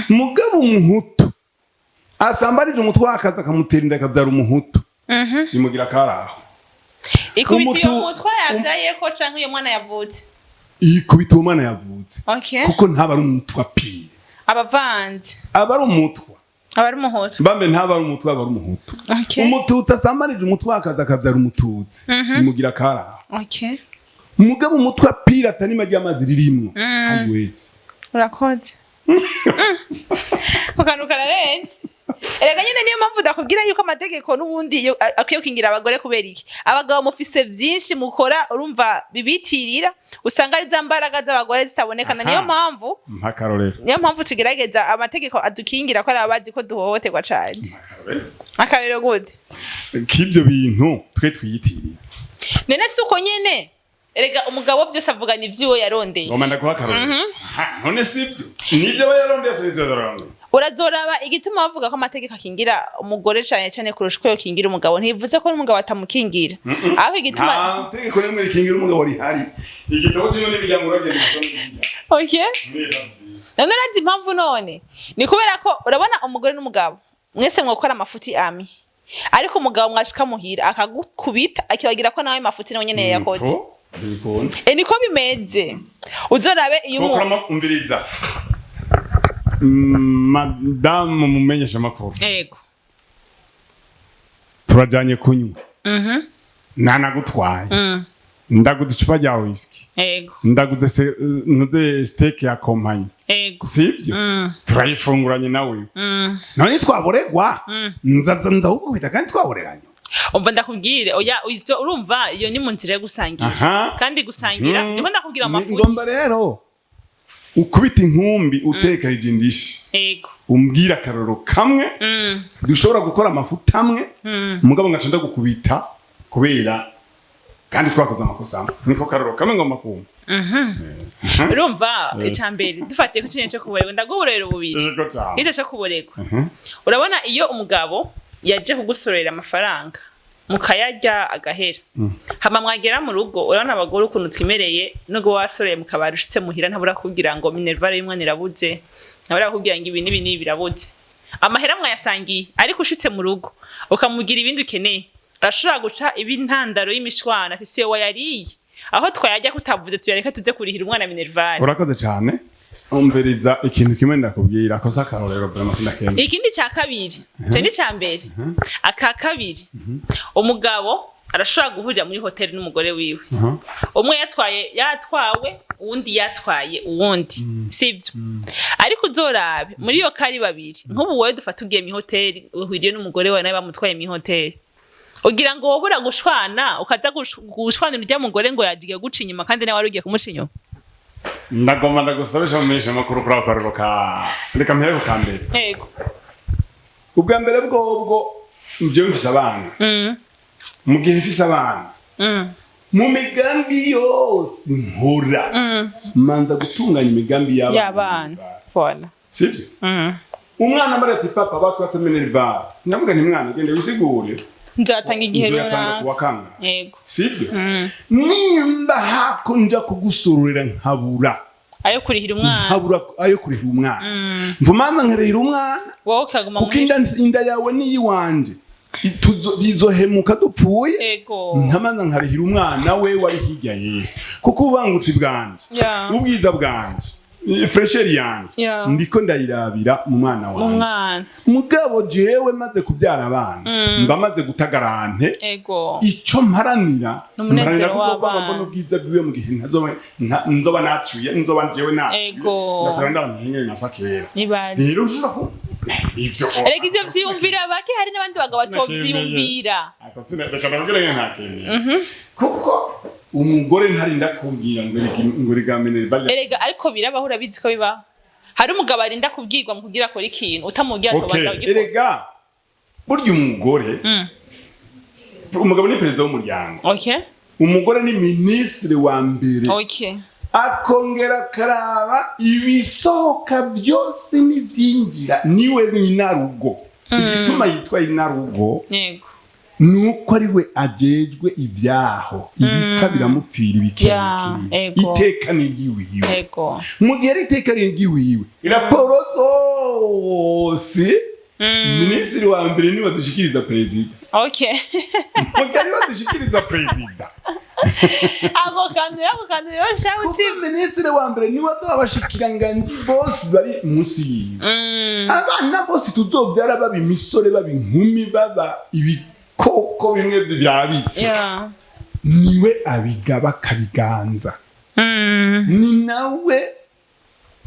mugabo umuhutu asambanije umutwe akaza akamutera inda akabyara umuhutu, imugira akaraho. Ikubita iyo mutwe yavyayeko canke iyo mwana yavutse? Ikubita uwo mwana yavutse. Kuko ntaba ari umutwe pire. Abavanze. Aba ari umutwa. Aba ari umuhutu. Bambe ntaba ari umutwa, aba ari umuhutu. Umututsi asambanije umutwe akaza akabyara umututsi, imugira akaraho. Mugabo umutwe pire atanima ry'amazi ririmwo hariwetse. Urakoze, ku kantu kararenze. Erega nyine niyo mpamvu ndakubwira yuko amategeko n'ubundi akwiye gukingira abagore. Kubera iki? Abagabo mufise vyinshi mukora, urumva bibitirira, usanga ari za mbaraga z'abagore zitabonekana. Niyo mpamvu Mpakarorero. niyo mpamvu tugerageza amategeko adukingira, ko ari abazi ko duhohoterwa cane. Akarero gute? K'ibyo bintu twe twiyitirira. None si uko nyene? Erega umugabo byose avugana ivy'iwe yarondeye. Ngoma ndaguha akarorero. Aha, none sibyo nibyo aba yarondeye? Si ibyo yarondeye. Urazoraba igituma bavuga ko amategeko akingira umugore cane cane kurusha uko yokingira umugabo, ntibivuze ko n'umugabo atamukingira, aho igituma Nta tegeko rimwe rikingira umugabo rihari. Igitabo kimwe n'imiryango uragenda usoma. None urazi impamvu? None ni kubera ko urabona umugore n'umugabo mwese mwokora amafuti ami, ariko umugabo mwashika muhira akagukubita, akibagira ko nawe mafuti nawe nyene yayakoze. Ntibikunda. E, niko bimeze, uzorabe iyo Kuko umviriza, madamu mumenyesha amakuru. Ego. Turajanye kunywa, nanagutwaye, ndaguze icupa rya whisky, ndaguze ntuze steak ya kompanyi. Sibyo? Turayifunguranye nawe. None twaboregwa, nzaza nzawukubita kandi twaboreranye. Umva ndakubwire, oya, ivyo urumva iyo ni mu nzira yo gusangira. Kandi gusangira, ndiko ndakubwira amafuti. Ngomba rero ukubita inkumbi utekerije indishi, umbwira akaroro kamwe dushobora gukora amafuti amwe, mugabo ngaca ndagukubita kubera kandi twakoze amakosa amwe. Niko karoro kamwe ngomba kumva. Urumva, icya mbere dufatiye ku kintu cyo kuborerwa, ndaguha uburorero bubiri. Yego cyane. Icyo cyo kuborerwa, urabona iyo umugabo yaje kugusorera amafaranga mukayarya agahera, hama mwagera mu rugo, urabona abagore ukuntu twimereye, nubwo wasoreye mu kabari, ushitse muhira ntabura kubwira ngo minerval y'umwana irabuze, ntabura kubwira ngo ibi n'ibi n'ibi birabuze. Amahera mwayasangiye, ariko ushitse mu rugo ukamubwira ibindi ukeneye, arashobora guca ibi intandaro y'imishwana, ati: "Siyo wayariye, aho twayarya kutavuze, tuyareka tuze kurihira umwana minerval." Urakoze cyane. Umviriza, ikintu kimwe ndakubwira kosa akarorero vraiment sindakemera. Ikindi cya kabiri, icyo ni icya mbere. Aka kabiri, umugabo arashobora guhurira muri hoteli n'umugore wiwe, umwe yatwaye yatwawe, uwundi yatwaye uwundi, sibyo? Ariko uzorabe muri iyo kari babiri, nk'ubu wowe dufata ugiye mu hoteli uhuriye n'umugore wawe, nawe bamutwaye mu hoteli, ugira ngo wobura gushwana, ukaza gushwanira urya mugore ngo yagiye guca inyuma kandi nawe wari ugiye kumuca inyuma? Ndagomba ndagusabisha mumenyesha amakuru kuri ako karorero ka, reka mpere ku ka mbere. Ubwa mbere bwobwo njyewe mfise abana. Mu gihe mfise abana, mu migambi yose nkora, manza gutunganya imigambi y'abana. Y'abana, voilà. Sibyo? Umwana ambara ati: "Papa, batwatse minerval." Ndavuga nti: "Mwana, genda wisigure." Nzatanga igihe Nzoyatanga runaka. kuwa kangahe? Sibyo? Nimba hako nja kugusororera nkabura ayo kurihira umwana, nkabura ayo kurihira umwana, mvumanza nkarihira umwana, wowe ukaguma kuko muri inda yawe niyiwanje, izohemuka dupfuye. Nkamanza nkarihira umwana we wari hirya yewe, kuko ubangutsi bwanje, ubwiza bwanje, fraîcheur yanje, ndiko ndayirabira mu mwana mu wanje. mwana. Mugabo jewe maze kubyara abana, mba maze gutagarante. Ico mparanira, N'umunezero mparanira kuzokwama w'abana. mbona ubwiza bwiwe mu gihe nzoba nacuye, nzoba jewe nacuye. Ngasaba ndabanyenyeri nasa kera. Nibaze. Rero ushobora ivyo Erega ivyo vyiyumvira bake, hari n'abandi bagabo batovyiyumvira. Ako reka ndakubwire nke ntakemeye, kuko umugore ntarinda kumbwira ngo ngo rega minerval. Erega ariko birabaho, urabizi ko bibaho, hari umugabo arinda kubwirwa mu kugira akora ikintu, utamubwira atobanza kugikora. Erega burya umugore, umugabo ni perezida w'umuryango. Umugore ni minisitiri wa mbere, akongera akaraba ibisohoka byose n'ibyinjira. Niwe nyinarugo. Igituma yitwa nyinarugo nuko ari we ajejwe ibyaho, ibipfa biramupfira, ibikira, iteka ni iry'iwiwe. Mu gihe ari iteka ni iry'iwiwe, raporo zose minisitiri wa mbere niwe adushikiriza perezida. Mu gihe ariwe adushikiriza perezida, Ako kantu rero shaho si kuko minisitiri wa mbere niwe aduha abashikiranganji bose bari munsi yiwe. Abana bose tuzobyara, baba imisore, baba inkumi, baba ibikoko bimwe byabitse, niwe abigaba akabiganza. Ni nawe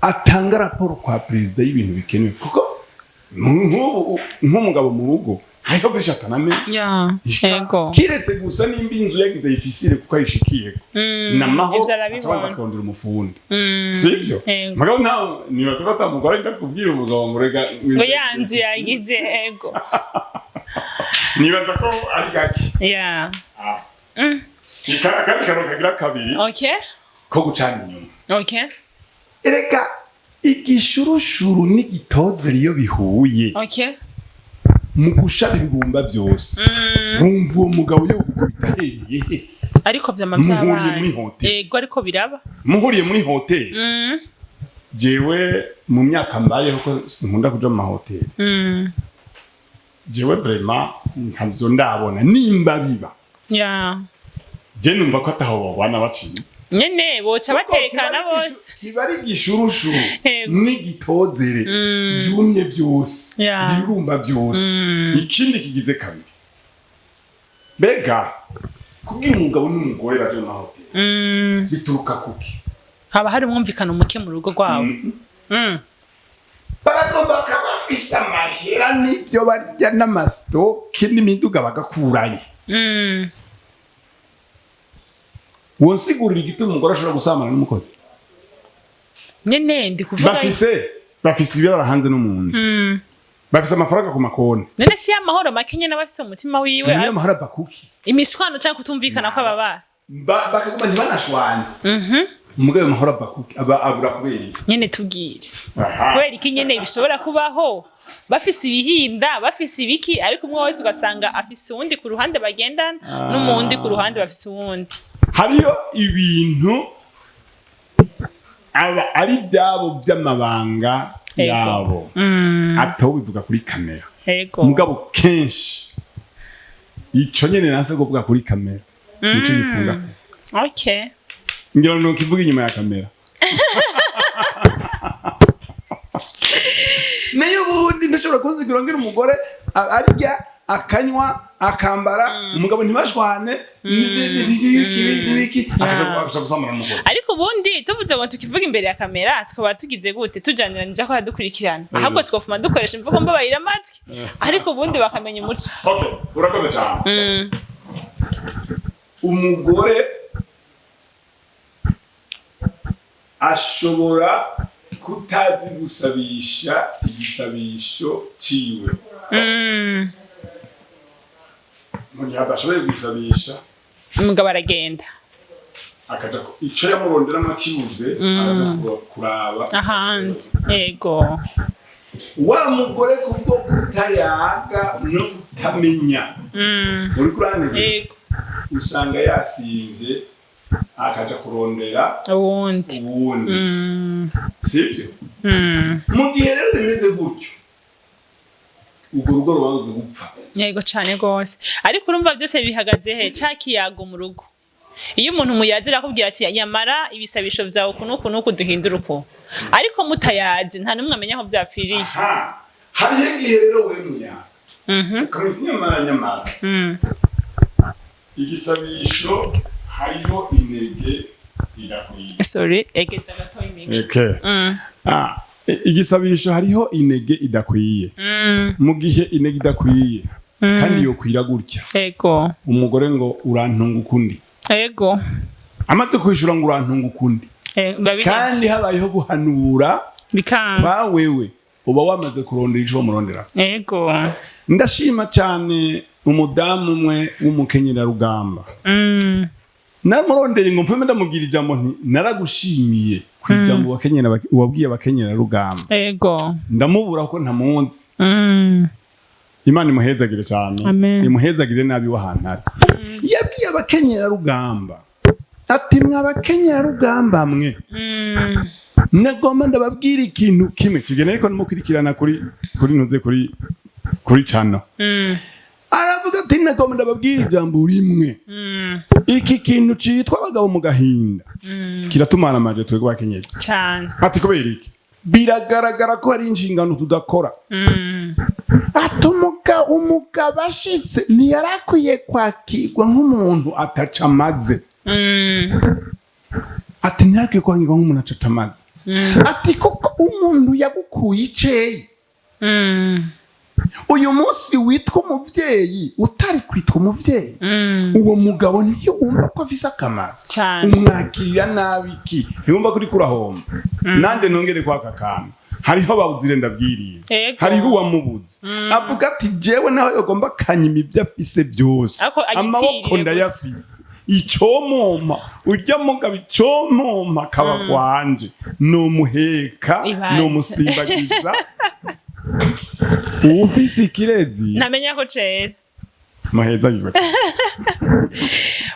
atanga raporo kwa perezida y'ibintu bikenewe, kuko nk'ubu nk'umugabo mu rugo hariho byinshi atanamenya, kiretse gusa nimba inzu yagize ifisire kuko ayishikiyeko namahoro, Ivyo arabibona. acabanza akarondera umufundi, sivyo? Ego. Mugabo ntawe nibaza ko atamugore ajya kubwira umugabo ngo rega Ngo ya nzu yagize, ego. Nibaza ko ari gake. Akandi kantu kagira kabiri ko gucana inyuma. Erega igishurushuru n'igitozeri iyo bihuye mu gusha birumba byose, wumva uwo mugabo yo gukubita ahereye he? Ariko vyama Muhuriye vyabaye. muri hoteli. Ego, ariko biraba. Muhuriye muri hoteli, jewe mu myaka mbayeho ko sinkunda kuja mu mahoteli, jewe vraiment ntavyo ndabona nimba biba. Je numva ko ataho babana baciye. Nyene boca batekana bose. Kiba ari igishurushuru n'igitozere byumye byose, birumba byose. Ikindi kigize kabiri, mbega kubwira umugabo n'umugore baje mu mahoteli bituruka kuki? Haba hari umwumvikano muke mu rugo rwabo. Baragomba bakaba bafise amahera n'ibyo barya n'ama stock n'imiduga bagakuranye. Wonsigurira igituma umugore ashobora gusambana n'umukozi? Nyene ndi kuvuga. Bafise ibirara hanze no mu nzu, bafise amafaranga ku makonti. None si y'amahoro make nyene aba afise mu mutima wiwe? Umunyamahoro ava kuki? Imishwano canke kutumvikana kw'ababana. Bakaguma ntibanashwane. Umugabo ayo mahoro ava kuki? Aba abura kubera iki? Nyene tubwire kubera iki nyene bishobora kubaho, bafise ibihinda, bafise ibiki, ariko umwe wese ugasanga afise uwundi ku ruhande bagendana, n'umundi ku ruhande bafise uwundi. Hariyo ibintu aba ari ibyabo by'amabanga yabo, ataho bivuga kuri kamera. Mugabo kenshi ico nyene nase kuvuga kuri kamera nico gikunda. Ngira ngo kivuga inyuma ya kamera. Nayo ubundi ntushobora kunsigura ngira umugore arya, akanywa, akambara, umugabo ntibashwane n'ibiki, akaja gusambana n'umugore. Ariko ubundi tuvuze ngo tukivuga imbere ya kamera, tukaba tugize gute tujanirana ko dukurikirana, ahubwo twofuma dukoresha imvugo mbabarira amatwi, ariko ubundi bakamenya umuco. Okay, urakoze cyane. Umugore ashobora kutazi gusabisha igisabisho ciwe. Mu gihe adashoboye gusabisha, umugabo aragenda. Akaja ico yamuronderamo akibuze, araja kuraba ahandi, yego. Wa mugore kubwo kutayaga no kutamenya, uriko urantegera? Yego. Usanga yasimvye akaja kurondera uwundi. Uwundi, sibyo? Mm. Mu gihe rero bimeze gutyo, urwo rugo rubanza gupfa. Yego cane gose. Ariko urumva byose bihagaze he? Ca kiyago mu rugo, iyo umuntu muyazira akubwira ati: "Nyamara ibisabisho vyawe uku n'uku n'uku, duhindura uku," ariko mutayazi, nta n'umwe amenya aho vyapfiriye. Aha hariho igihe rero we muyaga ukamenya nyamara nyamara igisabisho hariho intege idakwiye. Sorry, egeza gatoya imico. Okay. Ah, igisabisho hariho inege idakwiye. Mu gihe inege idakwiye kandi yokwira gutya, umugore ngo: "Urantunga ukundi." Amaze kwishura ngo: "Urantunga ukundi," Biba birenze. kandi habayeho guhanura bikanga, kwa wewe uba wamaze kurondera ico bamurondera. Ndashima cyane umudamu umwe w'umukenyerarugamba. Namurondeye ngo mfume ndamubwira ijambo nti naragushimiye ku ijambo wakenyera, wabwiye abakenyera rugamba. Ndamubura ko ntamunzi. Imana imuhezagire cyane. Amen. Imuhezagire nabi w'ahantu ari. Yabwiye abakenyera rugamba ati: "Mwa bakenyera rugamba mwe, nagomba ndababwira ikintu kimwe kigena, ariko nimukurikirana kuri ntuze kuri cano." Aravuga ati: "Nagomba ndababwira ijambo rimwe. Iki kintu citwa abagabo mu gahinda kiratumana amaje twebwe abakenyezi." Ati: "Kubera iki? Biragaragara ko hari inshingano tudakora." Ati: Umugabo ashitse ntiyarakwiye kwakirwa nk'umuntu ataca amaze." Ati: "Ntiyarakwiye kwakirwa nk'umuntu ataca amaze." Ati: "Kuko umuntu yagukuye iceye, uyu munsi witwa umuvyeyi utari kwitwa umuvyeyi, uwo mugabo ntiwumva ko afise akamaro? Umwakirira nabi iki? Ntiwumva ko uriko urahomba?" Nanjye nongere kwaka kantu: hariho bawuzire ndabwiriye. Hariho uwamubuze avuga ati: "Jewe naho yogomba kanyima ibyo afise byose, Ariko agitirire amaboko gusa. ndayafise. Icomoma urya mugabo, icomoma akaba gwanje, nomuheka, Ibanze. nomusimbagiza." Uwufise ikirezi Ntamenya ko cera. Muhezagirwe.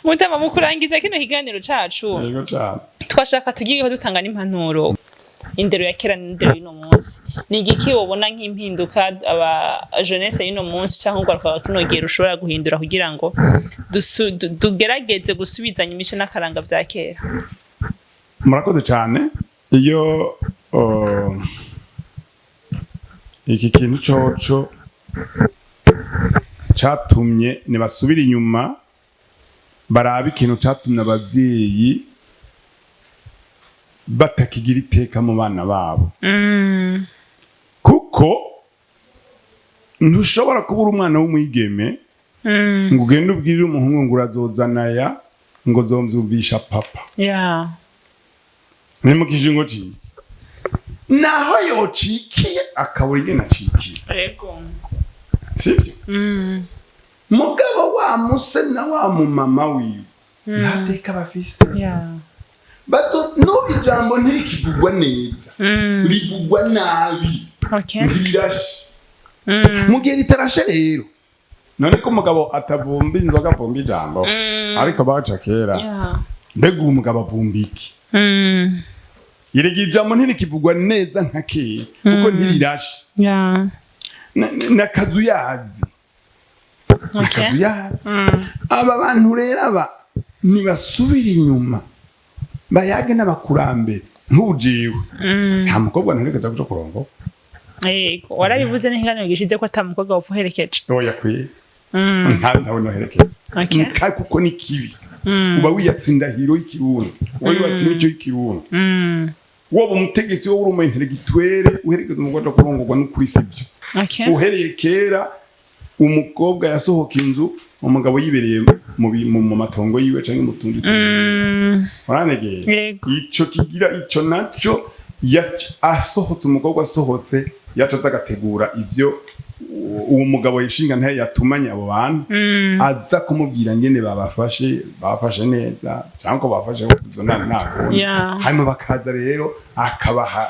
Mutama, mu kurangiza kino kiganiro cacu, Yego cane. twashaka tugiyeho dutanga n'impanuro. Indero ya kera n'indero y'uno munsi, ni igiki wobona nk'impinduka aba jeunesse y'uno munsi cyangwa urwaruka rwa kino gihe rushobora guhindura kugira ngo tugerageze gusubizanya imico n'akaranga vya kera? Murakoze cyane. Iyo iki kintu coco catumye nibasubira inyuma barabe ikintu catumye abavyeyi batakigira iteka mu bana babo, kuko ntushobora kubura umwana w'umwigeme ngo ugende ubwirire umuhungu ngo urazozana aya, ngo zomvyumvisha papa. Ni mu kijingo ciwe naho yocikiye akabura ingene acikiye. Sibyo? Mugabo wa muse na wa mumama wiwe nta teka bafise. Bato n'ubu ijambo ntirikivugwa neza, rivugwa nabi. Ntirirashe. Mu gihe ritarashe rero, none ko umugabo atavumba inzoga avumba ijambo, ariko baca kera. Mbega uwo mugabo avumba iki? Erega ijambo ntirikivugwa neza nka kera kuko ntirirashe. N'akazuyazi. N'akazuyazi. Aba bantu rero aba nibasubira inyuma bayage n'abakurambere. Nk'ubu jewe nta mukobwa nterekeza kuja kurongo. Yego, warabivuze n'ikiganiro gishize ko ata mukobwa wopfa uherekeje. Oya kwiye, nta ntawe noherekeza. Kuko ni kibi. Uba wiyatse indahiro y'ikirundi, uba wiyatse imico y'ikirundi. Woba umutegetsi, wowe uri umu intellectuel, uherekeza umukobwa aja kurongorwa, n'ukuri sibyo. Uhereye kera umukobwa yasohoka inzu umugabo yibereye mu matongo yiwe canke mu tundi tuntu. Uranegera? Yego. Ico kigira ico naco asohotse, umukobwa asohotse yaca aza agategura ivyo uwo mugabo yishinga ntaye yatumanye abo bantu, aza kumubwira ngene babafashe, bafashe neza cyangwa ko bafashe hose, ivyo ntabwo. Hanyuma bakaza rero akabaha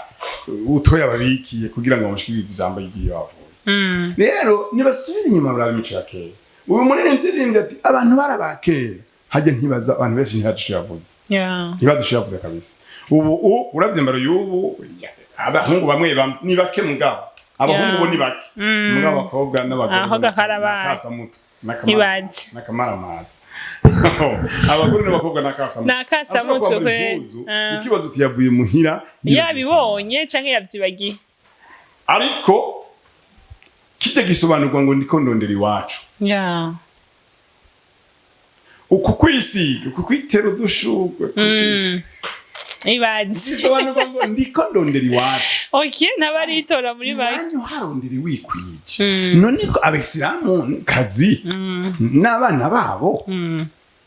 utwo yababikiye kugira ngo bamushikirize ijambo ry'iyo bavuye. Rero nibasubira inyuma baraba imico ya kera. Ubu muririmbyi yaririmbye ati abantu barabakera hajya ntibaza, abantu benshi ntibazi ico yavuze. Ntibazi ico yavuze kabisa. Ubu uravye imbaro y'ubu, abahungu bamwe bamwe ni bake, mugabo abahungu bo ni bake, mugabo abakobwa n'abagore Abakobwa karabaye. n'akasamutwe. Ntibazi. N'akamaramaza. Abagore n'abakobwa n'akasamutwe. N'akasamutwe. Ashobora kwambara Kwe. impuzu, ukibaza uti yavuye muhira. Yabibonye canke yavyibagiye. Ariko kijya gisobanurwa ngo ndiko ndondera iwacu. Uku kwisiga, uku kwitera udushurwe, Ibaze. gisobanurwa ngo ndiko ndondera iwacu. Okay, ntabaritora muri bake. Iwanyu harondera wikwije. None ko Abisilamu kazi n'abana babo,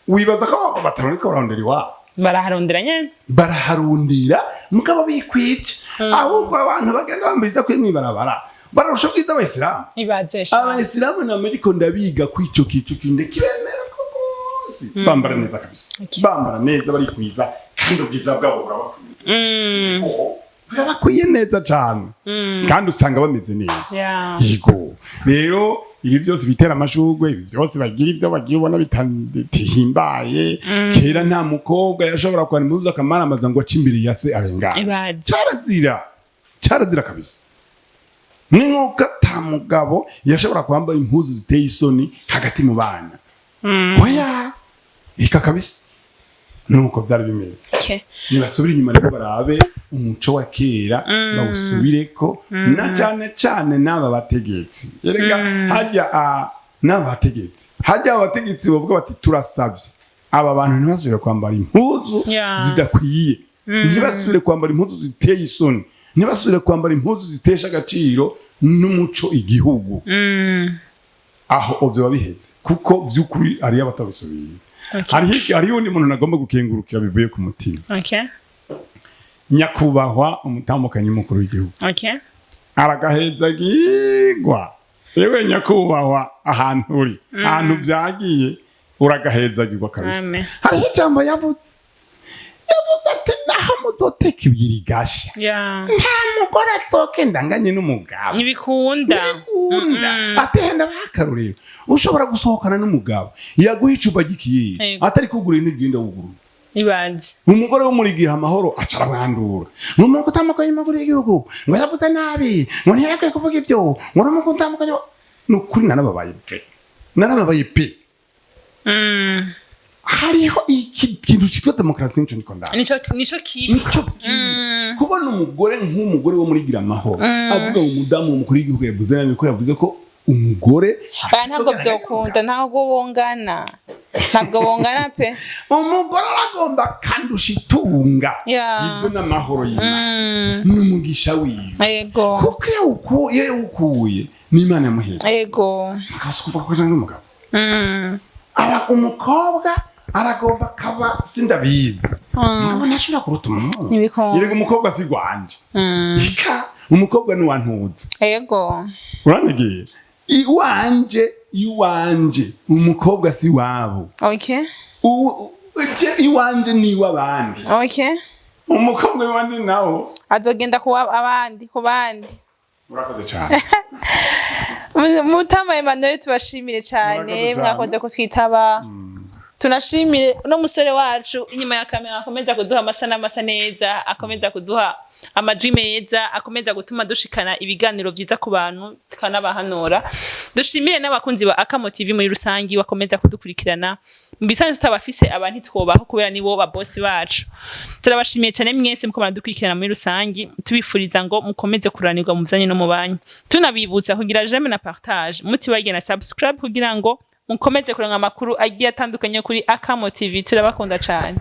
wibaza ko batarondeka barondera iwabo? Baraharondera nyene. Baraharundira mugabo bikwije. Ahubwo abantu bagenda bambiriza kuri mwibarabara bararusha ubwiza Abayisilamu. Ibaze sha. Abayisilamu na ariko ndabiga ko ico kintu kinde kibemera ko rwose. Bose bambara neza kabisa, bambara neza, barikwiza, kandi ubwiza bwabo burabakwiye. Oh, birabakwiye neza cane, kandi usanga bameze neza. Yego, rero ibi byose bitera amashurwe, ibi byose bagira, ibyo bagiye ubona bitihimbaye. Kera nta mukobwa yashobora kwara impuzu akamaramaza ngo ace imbere ya se arengana. Ibaze. Cyarazira, cyarazira kabisa. Ni nk'uko ata mugabo yashobora kwambara impuzu ziteye isoni hagati mu bana. Oya, ika kabisa, nuko byari bimeze. Nibasubire inyuma rero, barabe umuco wa kera, bawusubireko, na cyane cyane n'aba bategetsi. Erega hajya n'aba bategetsi, hajya abategetsi bavuga bati: "Turasabye aba bantu ntibasubire kwambara impuzu zidakwiye, ntibasubire kwambara impuzu ziteye isoni, ntibasubire kwambara impuzu zitesha agaciro n'umuco igihugu." Aho byoba biheze, kuko by'ukuri hariyo abatabisubiye. Hariho undi muntu nagomba gukengurukira bivuye ku mutima, nyakubahwa umutambukanyi mukuru w'igihugu. Aragahezagirwa. Yewe nyakubahwa, ahantu uri, ahantu byagiye, uragahezagirwa kabisa. Amen. Hariho ijambo yavuze, yavuze ati: "Naho muzoteka ibiri gasha, nta mugore azokenda anganye n'umugabo." Ntibikunda. Ntibikunda. Atehenda bakarorero, ushobora gusohokana n'umugabo, yaguha icupa ry'ikiyeri, atari kugurira n'ibigenda wugurura. Ibaze. Umugore wo muri gihe amahoro aca arabandura ngo umuntu utandukanye amakuru y'igihugu, ngo yavuze nabi, ngo ntiyakwiye kuvuga ibyo, ngo n'umuntu utandukanye. Ni ukuri narababaye pe, narababaye pe. Hariho iki kintu cyitwa demokarasi, nico niko ndaba. Nico kibi. Nico kibi kubona umugore nk'umugore wo muri gira amahoro avuga ngo umudamu w'umukuru w'igihugu yavuze nabi, ko yavuze ko umugore Oya, ntabwo byokunda, ntabwo bongana, ntabwo bongana pe. Umugore aragomba kandusha itunga. Ibyo n'amahoro y'Imana n'umugisha wiwe, kuko iyo yawukuye n'Imana yamuheza, akabasa kuvuga ko ajyana n'umugabo. Aba umukobwa aragomba akaba sindabizi, umugabo ntashobora kuruta umuhungu. Ntibikunda. Yerega umukobwa si rwanje. Ika umukobwa ni wantuze. Uranegeye iwanje, iwanje umukobwa si wabo. Iwanje ni iw'abandi. Umukobwa iwanje nawo Azogenda kuba abandi ku bandi. Urakoze cyane. Mutama Emmanuel, tubashimire cyane. Murakoze cyane. Mwakoze kutwitaba. Tunashimire uno musore wacu inyuma ya kamera, akomeza kuduha amasa n'amasa neza, akomeza kuduha amajwi meza, akomeza gutuma dushikana ibiganiro byiza ku bantu, tukanabahanura. Dushimire n'abakunzi ba Akamo TV muri rusangi bakomeza kudukurikirana. Mu bisanzwe tutabafise abantu ntitwobaho, kubera nibo ba boss bacu. Turabashimiye cyane mwese muko muradukurikirana muri rusangi, tubifuriza ngo mukomeze kuranirwa mu byanyu no mu banyu. Tunabibutsa kugira j'aime na partage, mutibagiye na subscribe, kugira ngo mukomeze kuronka amakuru agiye atandukanye kuri Akamo TV. Turabakunda cyane.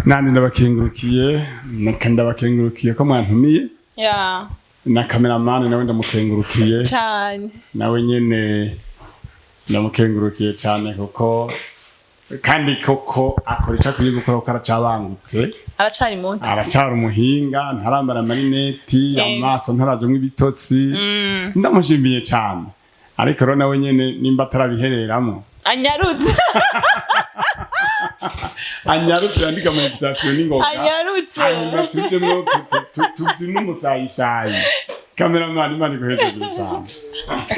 Nandi ndabakengurukiye, ndabakengurukiye ko mwantumiye. Na kameramani nawe ndamukengurukiye. Cyane. Nawe nyene ndamukengurukiye cyane, kuko kandi koko akora icyo akwiye gukora, kuko aracabangutse. Aracari muto. Aracara umuhinga, ntarambara amarineti, amaso ntarajamwo ibitotsi. Ndamushimiye cyane, ariko rero nawe nyene nimba atarabihereramo, Anyarutse. Anyarutse yandika ama invitation n'ingoga. Anyarutse. Hanyuma tujemwo tubyine umusayisayi. Kameramani, Imana iguhezagire cyane.